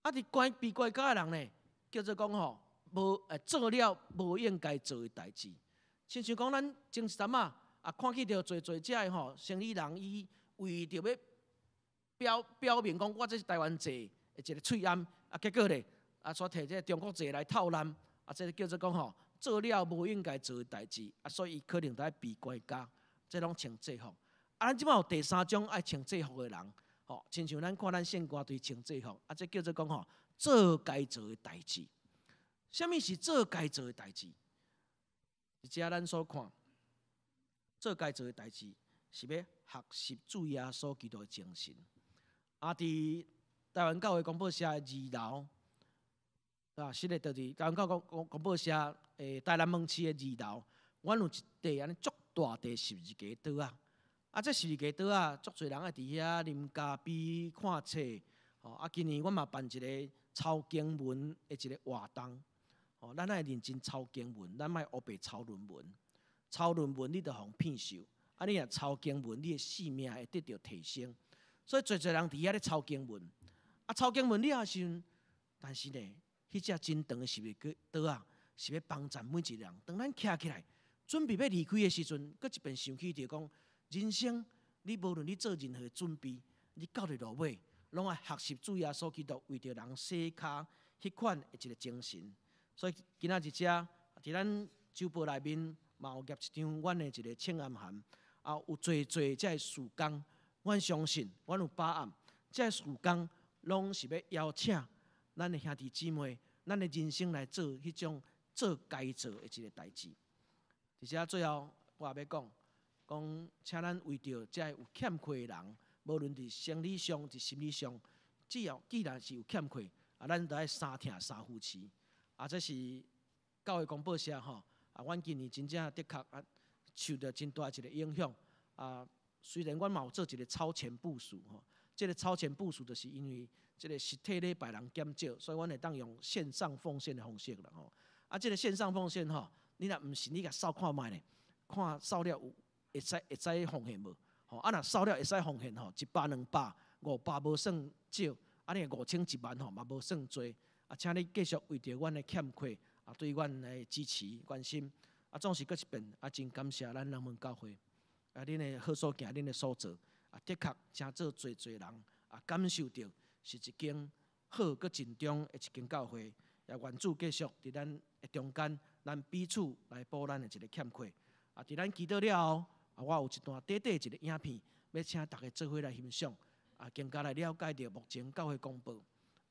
啊，佇關被關監的人呢，叫做講吼，無做了無應該做的代誌。親像講咱前一陣仔啊，看見著濟濟遮的吼，生意人伊為著欲表表明講，我這是台灣製的一个喙罨，啊，結果咧，啊，煞提這个中國製來透濫，啊，這个叫做講吼，做了無應該做的代誌，啊，所以伊可能著愛被關監，這攏穿制服。啊，咱這擺有第三種愛穿制服的人，吼，親像咱看咱聖歌隊穿制服，啊，這叫做講吼，做該做的代誌。啥物是做該做的代誌？佇遮咱所看，做該做的代誌是欲學習主耶穌基督的精神。啊，佇台灣教會公報社的二樓，啊，實咧就佇台灣教會公公報社台南門市的二樓，阮有一塊按呢足大塊十字架桌仔。啊，這十字架桌仔，足濟人愛佇遐啉咖啡、看冊。吼，啊，今年阮嘛辦一个抄經文的一个活動。吼，咱愛認真抄經文，咱莫烏白抄論文。抄論文你就予人騙受，啊，你若抄經文，你的性命會得著提升。所以濟濟人佇遐咧抄經文。啊，抄經文了後時陣，但是呢，彼隻真長的十字架桌仔，是欲幫助每一个人。當咱徛起來，準備欲離開的時陣，閣一遍想起著講，人生你無論你做任何的準備，你到佇落尾，攏愛學習主耶穌基督為著人洗跤彼款的一个精神。所以今仔日遮，佇咱周報內面嘛有夾一張阮的一个請安函，啊，有濟濟這个事工，阮相信，阮有把握，這个事工攏是欲邀請咱的兄弟姊妹，咱的人生來做彼種做該做的一个代誌。佇遮最後，我也欲講，講請咱為著這个有欠缺的人，無論佇生理上、佇心理上，只要既然是有欠缺，啊，咱著愛三疼三扶持。啊，這是教會公報社吼，啊，阮今年真正的確啊，受著真大一个影響。啊，雖然阮嘛有做一个超前部署吼，這个超前部署，就是因為這个實體禮拜人減少，所以阮會當用線上奉獻的方式啦吼。啊，這个線上奉獻吼，你若毋信，你共掃看覓咧，看掃了有會使奉獻無？吼，啊若掃了會使奉獻吼，100、200、500無算少，啊你5000、1萬吼嘛無算濟。啊，請你繼續為著阮的欠缺，啊對阮的支持關心。啊，總是閣一遍，啊真感謝咱南門教會，啊恁的好所行，恁的所做，啊的確誠做濟濟人啊感受著是一間好閣盡忠的一間教會，也願主繼續佇咱的中間，咱彼此來補咱的一个欠缺。啊，佇咱祈禱了後，啊，我有一段短短一个影片，欲請大家做伙來欣賞，啊，更加來了解著目前教會公報。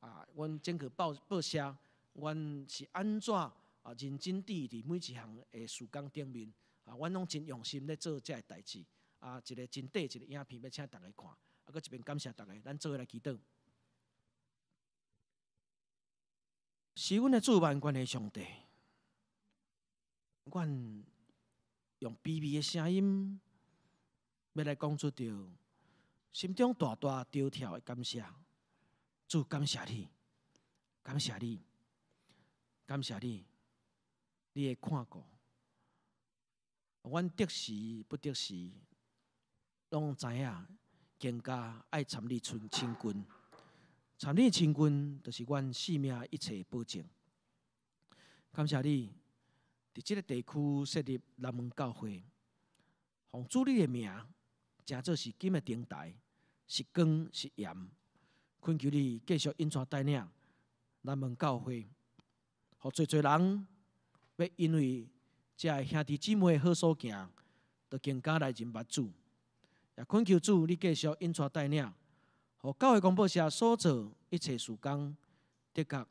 啊，阮整個報報社，阮是按怎啊認真佇佇每一項的事工頂面，啊，阮攏真用心咧做這个代誌。啊，一个真短一个影片，欲請大家看。啊，閣一遍感謝大家，咱做伙來祈禱。是阮的主萬軍的上帝，阮用卑微的聲音，欲來講出著心中大大跳跳的感謝。主感謝你，感謝你，感謝你，你的看顧。阮得時不得時，攏知影更加愛參你親親近，參你親近，就是阮性命一切保證。感謝你，佇這个地區設立南門教會，奉主你的名，誠做是金的燈臺，是光是鹽。懇求你繼續引帶帶領南門教會，予濟濟人欲因為這个兄弟姊妹好所行，就更加來認捌主。也懇求主你繼續引帶帶領，予教會公報社所做一切事工，的確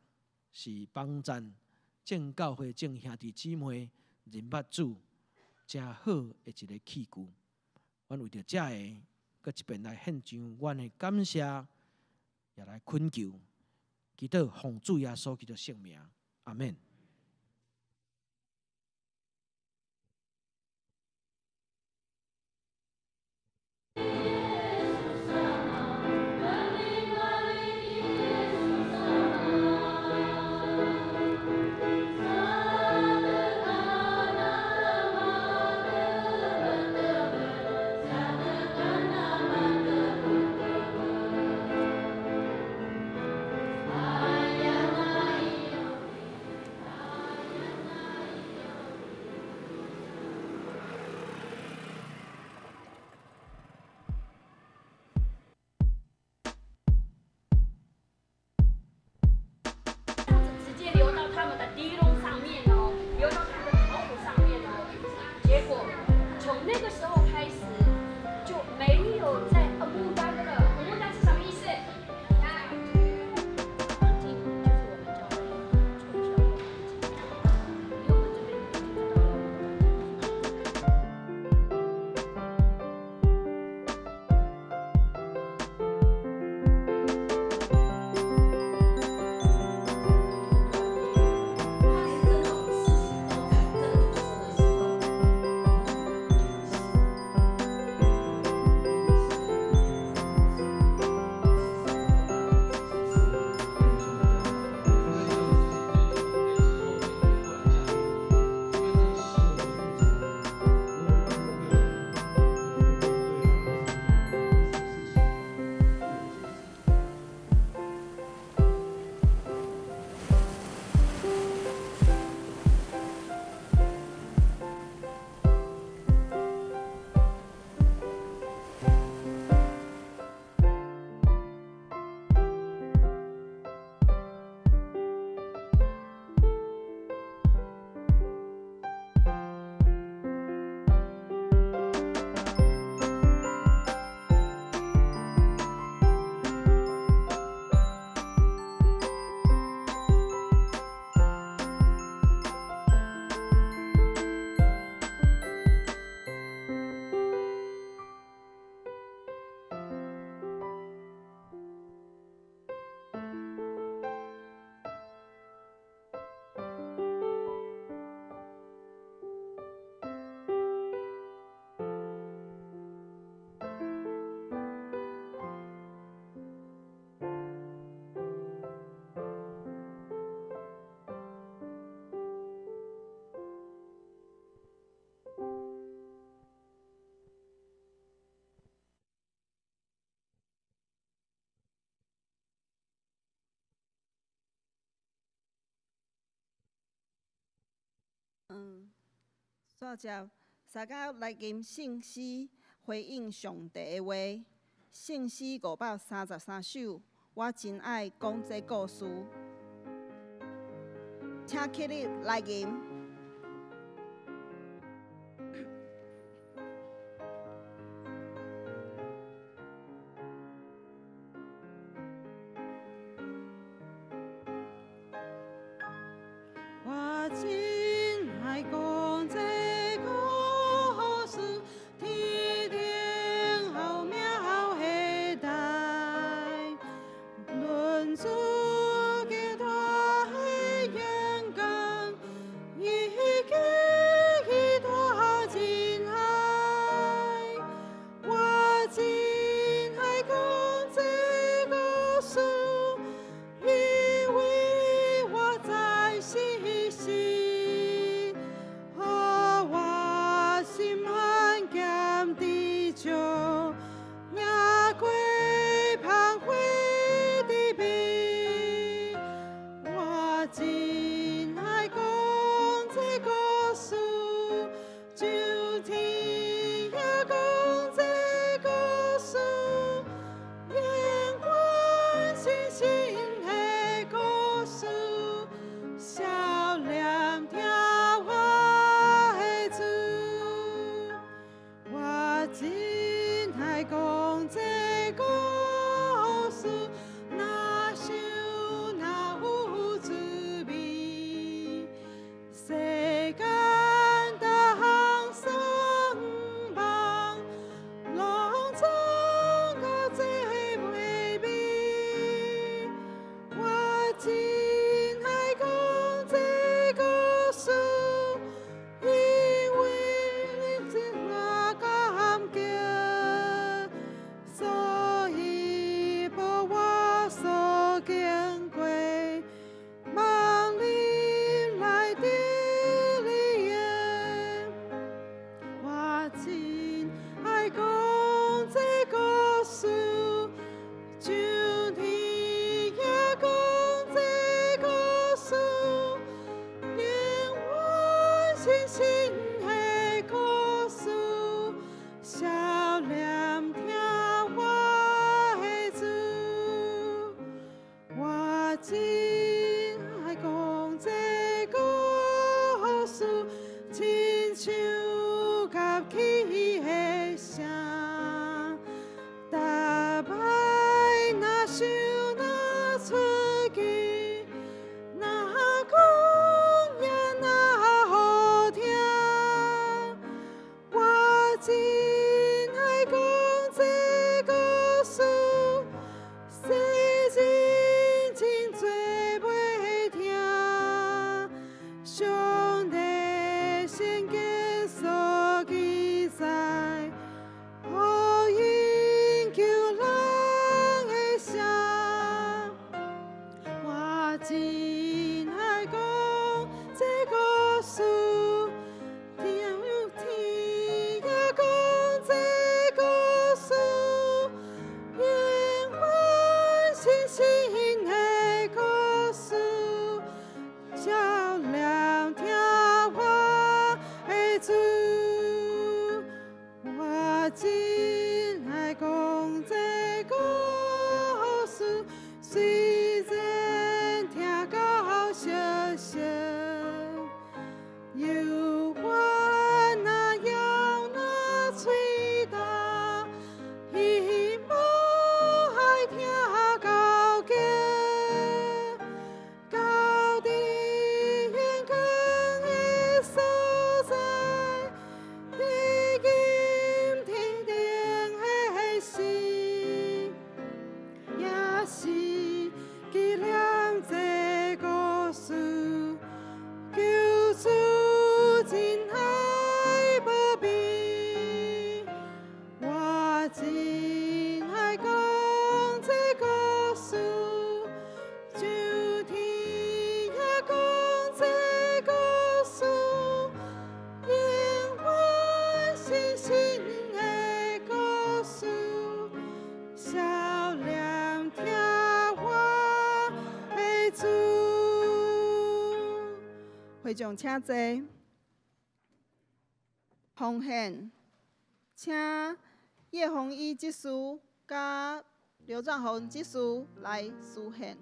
是幫贊眾教會眾兄弟姊妹認捌主誠好的一个器具。阮為著這个，閣一遍來獻上阮的感謝，也來懇求，祈禱奉主耶穌基督聖名，阿們。煞接三工來吟聖詩，回應上帝的話。聖詩533首，我真愛講這故事。請起立來吟。我真愛講這故事，天頂奧妙的代，論主極大的勇敢，以及伊大仁愛。我真愛講這故事，因為我知是神，予我心安恬知足，贏過芳華的美。我真愛講這故事，就天也講這故事，永遠新新的故事，少年聽我的主。我真愛講這故事，若想若有滋味，世間逐項爽夢，攏總甲這袂比。我真愛講這故事，因為你真我感激，所以無我所經過，望你來得利益。我真愛講這故事，就天也講這故事，永遠新新的故事，少年聽我的主。我真愛講這故事，親像樂器的聲。逐擺若想若出去，若講也若好聽。我真愛講這故事，世人真濟袂聽。上帝聖經所記載，予𪜶救人的聲。我真愛講這故事，天天也講這故事，永遠新新的故事，少年聽我的主。我真愛講這故事，雖然聽到熟悉，猶原若枵若喙焦，希望愛聽到結，到佇永恆的所在，得吟天頂的詩，也是紀念這故事，救主真愛無變。我真愛講這故事，就天也講這故事，永遠新新的故事，少年聽我的主。會眾請坐。奉獻，請葉宏一執事佮劉壯宏執事來司獻。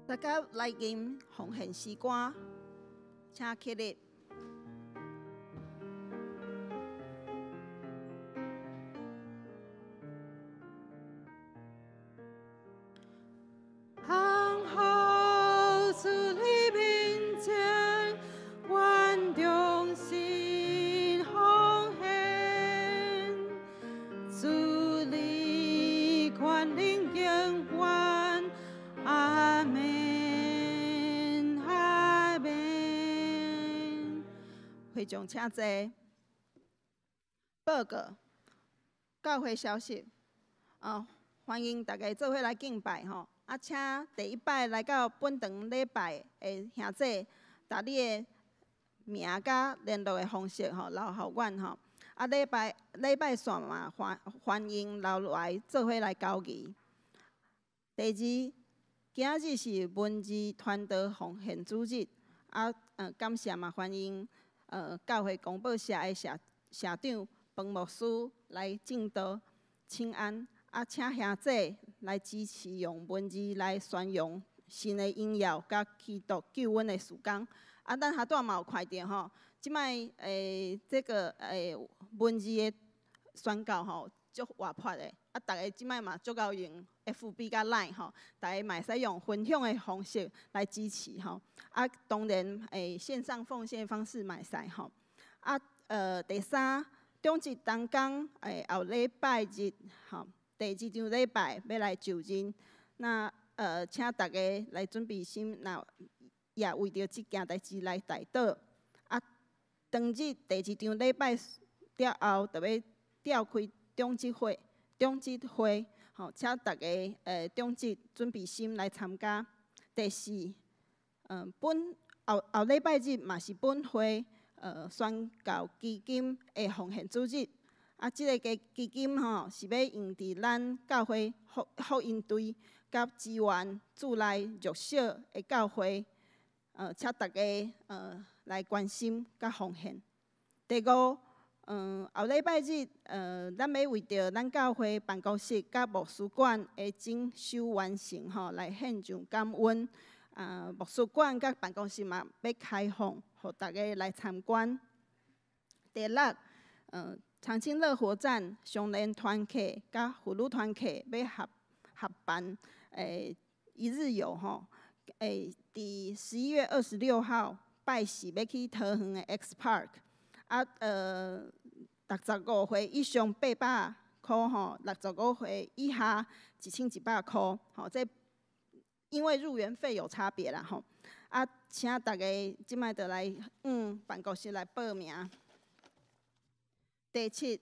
大家來吟奉獻詩歌，請起立。行好主你面前，阮忠心奉獻，主你權能永遠，阿門，阿門。會眾請坐。報告，教會消息，歡迎大家做伙來敬拜吼。啊，請第一擺來到本堂禮拜的兄弟，沓你的名佮聯絡的方式吼，留予阮吼。啊，禮拜禮拜三嘛歡歡迎留落來做伙來交誼。第二，今日是文字傳道奉獻主日，啊，感謝嘛歡迎教會公報社的社社長彭牧師來證道請安。啊，請兄弟來支持用文字來宣揚神的榮耀，佮基督救阮的事工。啊，咱下拄嘛有看著吼，這擺這個文字的宣教吼，足活潑的。啊，逐家這擺嘛足𠢕用 FB 佮 Line 吼，逐家嘛會使用分享的方式來支持吼。啊，當然線上奉獻方式嘛會使吼。啊，第三，中職同工後禮拜日吼。第二場禮拜欲來就任，那請大家來準備心，若也為著這件代誌來代禱。啊，當日第二場禮拜了後，就欲召開長執會，長執會吼，請大家長執準備心來參加。第四，本後後禮拜日嘛是本會宣教基金的奉獻主日。啊，這个基基金吼是欲用佇咱教會福福音隊佮支援主內弱小的教會，請大家來關心佮奉獻。第五，後禮拜日，咱欲為著咱教會辦公室佮牧師館的整修完成吼，來獻上感恩。啊，牧師館佮辦公室嘛欲開放，予大家來參觀。第六，長青樂活站少年團契佮婦女團契欲合合辦一日遊吼，佇11月26號拜四欲去桃園的 X Park，啊65歲以上800箍吼，65歲以下1100箍吼，這因為入園費有差別啦吼，啊，請大家這擺就來辦公室來報名。第七，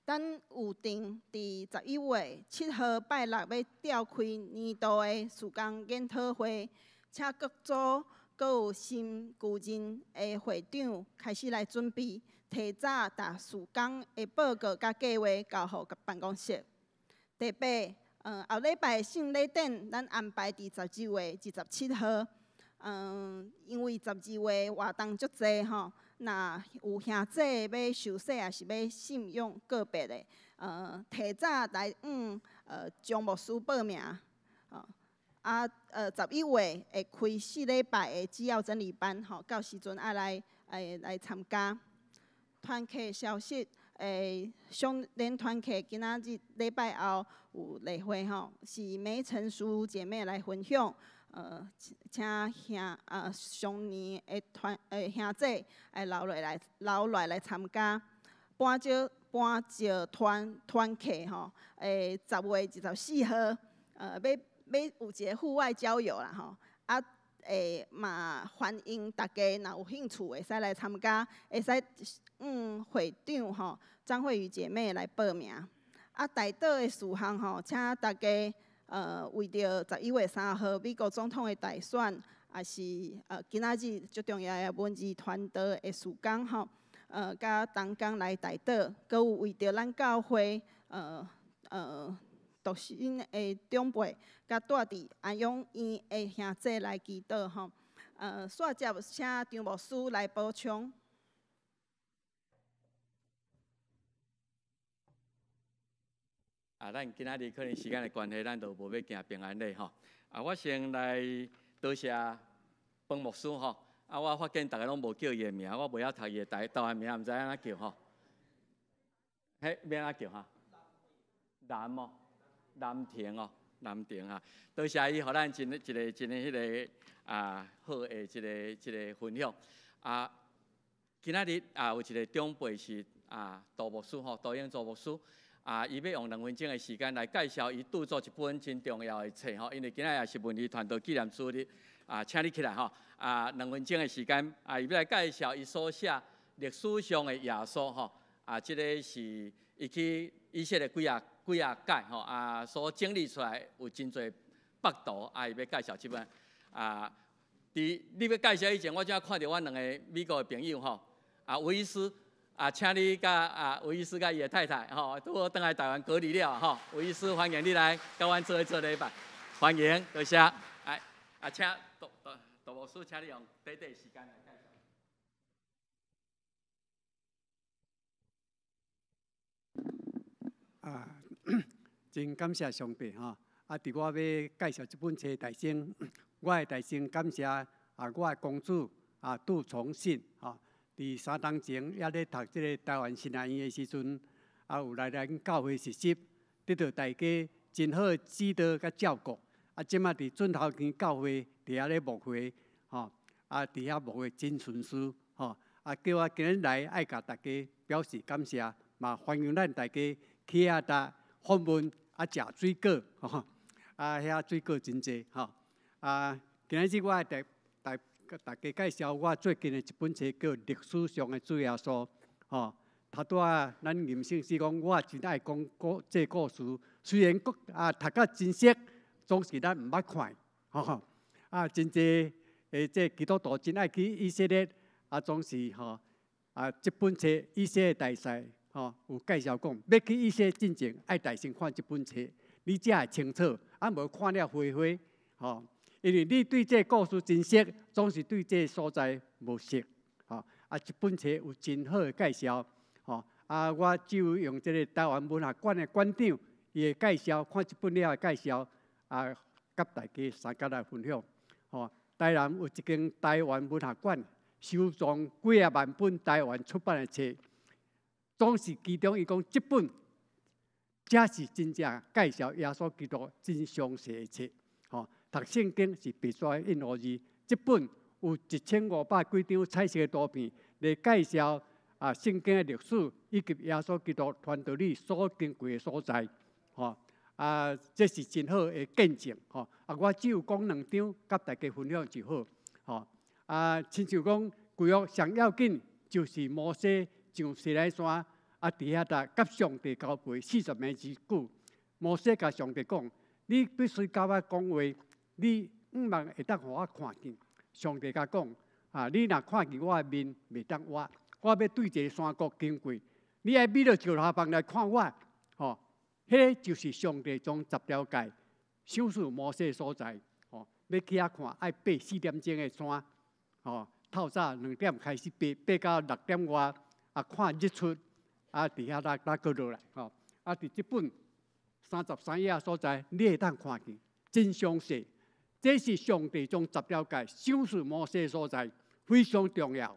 咱有定佇11月7號拜六欲召開年度的事工研討會，請各組閣有新舊任的會長開始來準備，提早把事工的報告佮計劃交予辦公室。第八，後禮拜聖禮典咱安排佇12月27號，因為12月活動足濟吼，若有兄姊欲受洗，抑是欲信仰告白的，提早來向張牧師報名。啊，11月會開4禮拜的紀要整理班，吼，到時陣愛來來參加。團契消息，雙連團契今仔日禮拜後有例會吼，是梅成淑姐妹來分享。請兄雙年的團兄姊來留落來留落來參加。搬石搬石團團契吼，10月24號，欲欲有一个戶外郊遊啦吼，啊，嘛歡迎大家若有興趣會使來參加，會使向會長吼張慧瑜姐妹來報名。啊，代禱的事項吼，請大家為著11月3號美國總統的大選，也是今仔日足重要的文字傳道的事工吼，佮同工來代禱，閣有為著咱教會獨身的長輩，佮蹛佇安養院的兄姊來祈禱吼。煞接請張牧師來補充。啊，咱今仔日可能時間的關係，咱就無欲行平安禮吼。啊，我先來多謝彭牧師吼。啊，我發現逐个攏無叫伊的名，我袂曉讀伊的台灣名，毋知按怎叫吼。彼，欲按怎叫哈？南哦。南庭哦，南庭啊，多謝伊，予咱真一个真彼个啊好的一个一个分享啊。今仔日啊有一个長輩是啊杜牧師吼，杜英祖牧師啊，伊欲用2分鐘的時間來介紹伊著作一本真重要的冊吼，因為今仔日也是文藝傳道紀念主日啊，請你起來吼啊，兩分鐘的時間啊，伊欲來介紹伊所寫歷史上的耶穌吼啊，這个是伊去以色列幾仔幾仔屆吼啊，所整理出來有真濟北圖啊，伊欲介紹這本啊。佇你欲介紹以前，我才看著阮兩个美國的朋友吼啊，吳醫師啊，請你佮啊吳醫師佮伊的太太吼，拄好轉來台灣隔離了吼，吳醫師歡迎你來佮阮做伙做禮拜，歡迎，多謝。哎啊，請杜杜杜牧師，請你用短短時間來介紹。啊，真感謝上帝吼！啊，佇我欲介紹這本冊大先，我會大先感謝啊，我的公主啊杜崇信吼，佇3冬前猶咧讀這个台灣神學院的時陣，啊有來咱教會實習，得到大家真好的指導佮照顧。啊，這馬佇圳頭墘教會佇遐咧牧會吼，啊佇遐牧會真順遂吼，啊叫我今日來愛共大家表示感謝，嘛歡迎咱大家去遐搭訪問啊，食水果吼，啊遐水果真濟吼。啊，今日我愛帶帶大家介紹我最近的一本冊，叫《歷史上的主耶穌》吼。頭拄仔咱林先生講，我真愛講故這故事，雖然講啊讀甲真熟，總是咱毋捌看吼。啊，真濟的這基督徒真愛去以色列，啊，總是吼啊，這本冊《以色列大賽》吼有介紹講，欲去以色列進前，愛大先看這本冊，你才會清楚，啊，無看了花花吼。因為你對這个故事真熟，總是對這个所在無熟，吼。啊，這本冊有真好的介紹，吼。啊，我只有用這个台灣文學館的館長伊的介紹，看這本了的介紹，啊，佮大家相共來分享，吼。台南有一間台灣文學館，收藏幾仔萬本台灣出版的冊，總是其中伊講這本，才是真正介紹耶穌基督真詳細的冊，吼。讀聖經是白紙印烏字，這本有1500幾張彩色的圖片來介紹啊聖經的歷史以及耶穌基督傳道理所經過的所在，吼啊，這是真好的見證，吼啊，我只有講兩張，佮大家分享就好，吼啊，親像講舊約上要緊就是摩西上西奈山啊，佇遐搭佮上帝交陪40年之久，摩西共上帝講：你必須佮我講話。你毋茫會當予我看見，上帝共講：啊，你若看見我的面，袂當活。我欲對這个山谷經過，你愛覕落石頭房來看我，吼，彼个就是上帝將十條誡賞賜摩西的所在，吼。欲去遐看，愛爬4點鐘的山，吼，透早2點開始爬，爬到6點外，啊，看日出，啊，佇遐才才閣落來，吼。啊，佇這本33頁所在，你會當看見真詳細。這是上帝將十條誡賞賜摩西所在，非常重要。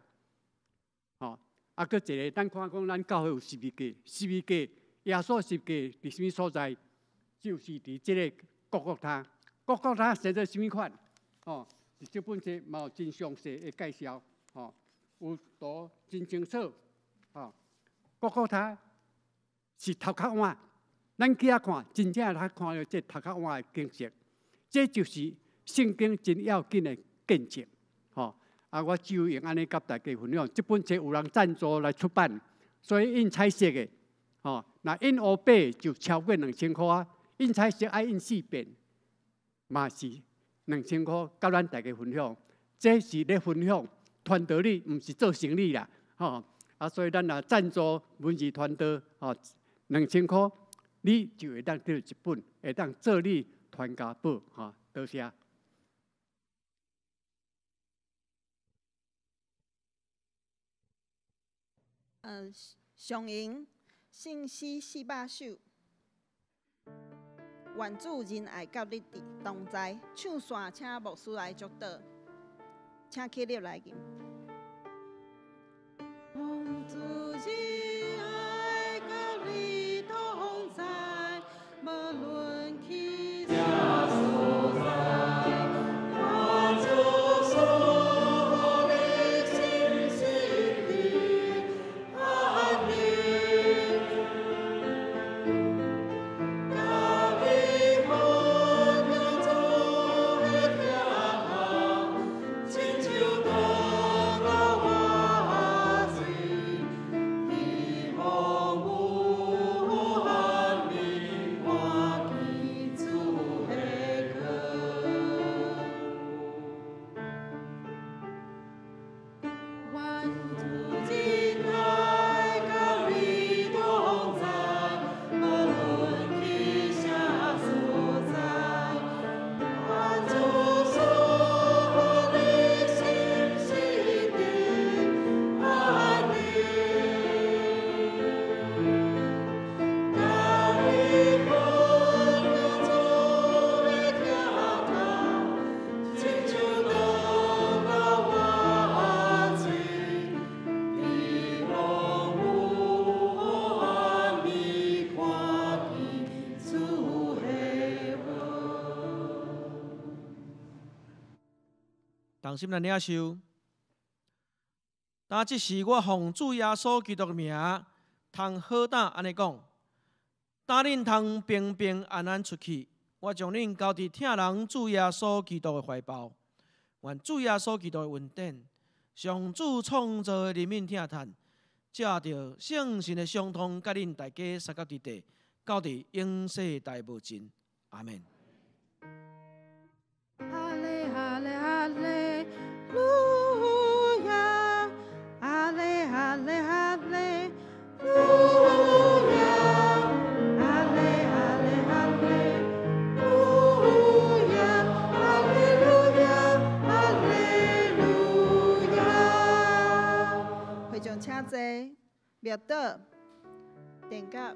吼，啊，閣一個，咱看講咱教會有十字架，十字架，耶穌十字架佇啥物所在？就是佇這个各各他，各各他寫做啥物款？吼，佇這本冊嘛有真詳細的介紹，吼，有圖真清楚，吼，各各他是頭殼碗，咱去遐看，真正來看著這頭殼碗的景色，這就是聖經真要緊的見證，吼。啊，我只有用按呢佮大家分享。這本冊有人贊助來出版，所以印彩色的，吼，若印烏白就超過2000箍啊，印彩色愛印四遍，嘛是2000箍，佮咱大家分享。這是咧分享傳道理，毋是做生意啦，吼。啊，所以咱若贊助文字傳道，吼，2000箍，你就會當得一本，會當做你傳家寶，吼。多謝。上引聖詩400首，願主仁愛佮你同在。唱煞請牧師來祝禱，請起立來吟。願主仁愛佮你同在，無論去啥所在，願主賜予你心實的安寧，佮你分享主的疼痛，親像當老活水，希望無限暝，看見主的光。願主仁愛佮你同在，無論去啥所在，願主賜予你心實的安寧，佮你分享主的疼痛，親像當老活水，希望無限暝，看見主的光。同心來領受。當這時，我奉主耶穌基督的名，通好膽按呢講：當恁通平平安安出去，我將恁交佇疼人主耶穌基督的懷抱。願主耶穌基督的恩典、上主創造的憐憫疼嘆，藉著聖神的相通，佮恁大家相佮佇地，到佇永世代無盡。阿們。哈利哈利哈利路亞，哈利哈利哈利路亞，哈利哈利哈利路亞，哈利路亞，哈利路亞。會眾請坐，默禱，奠甲。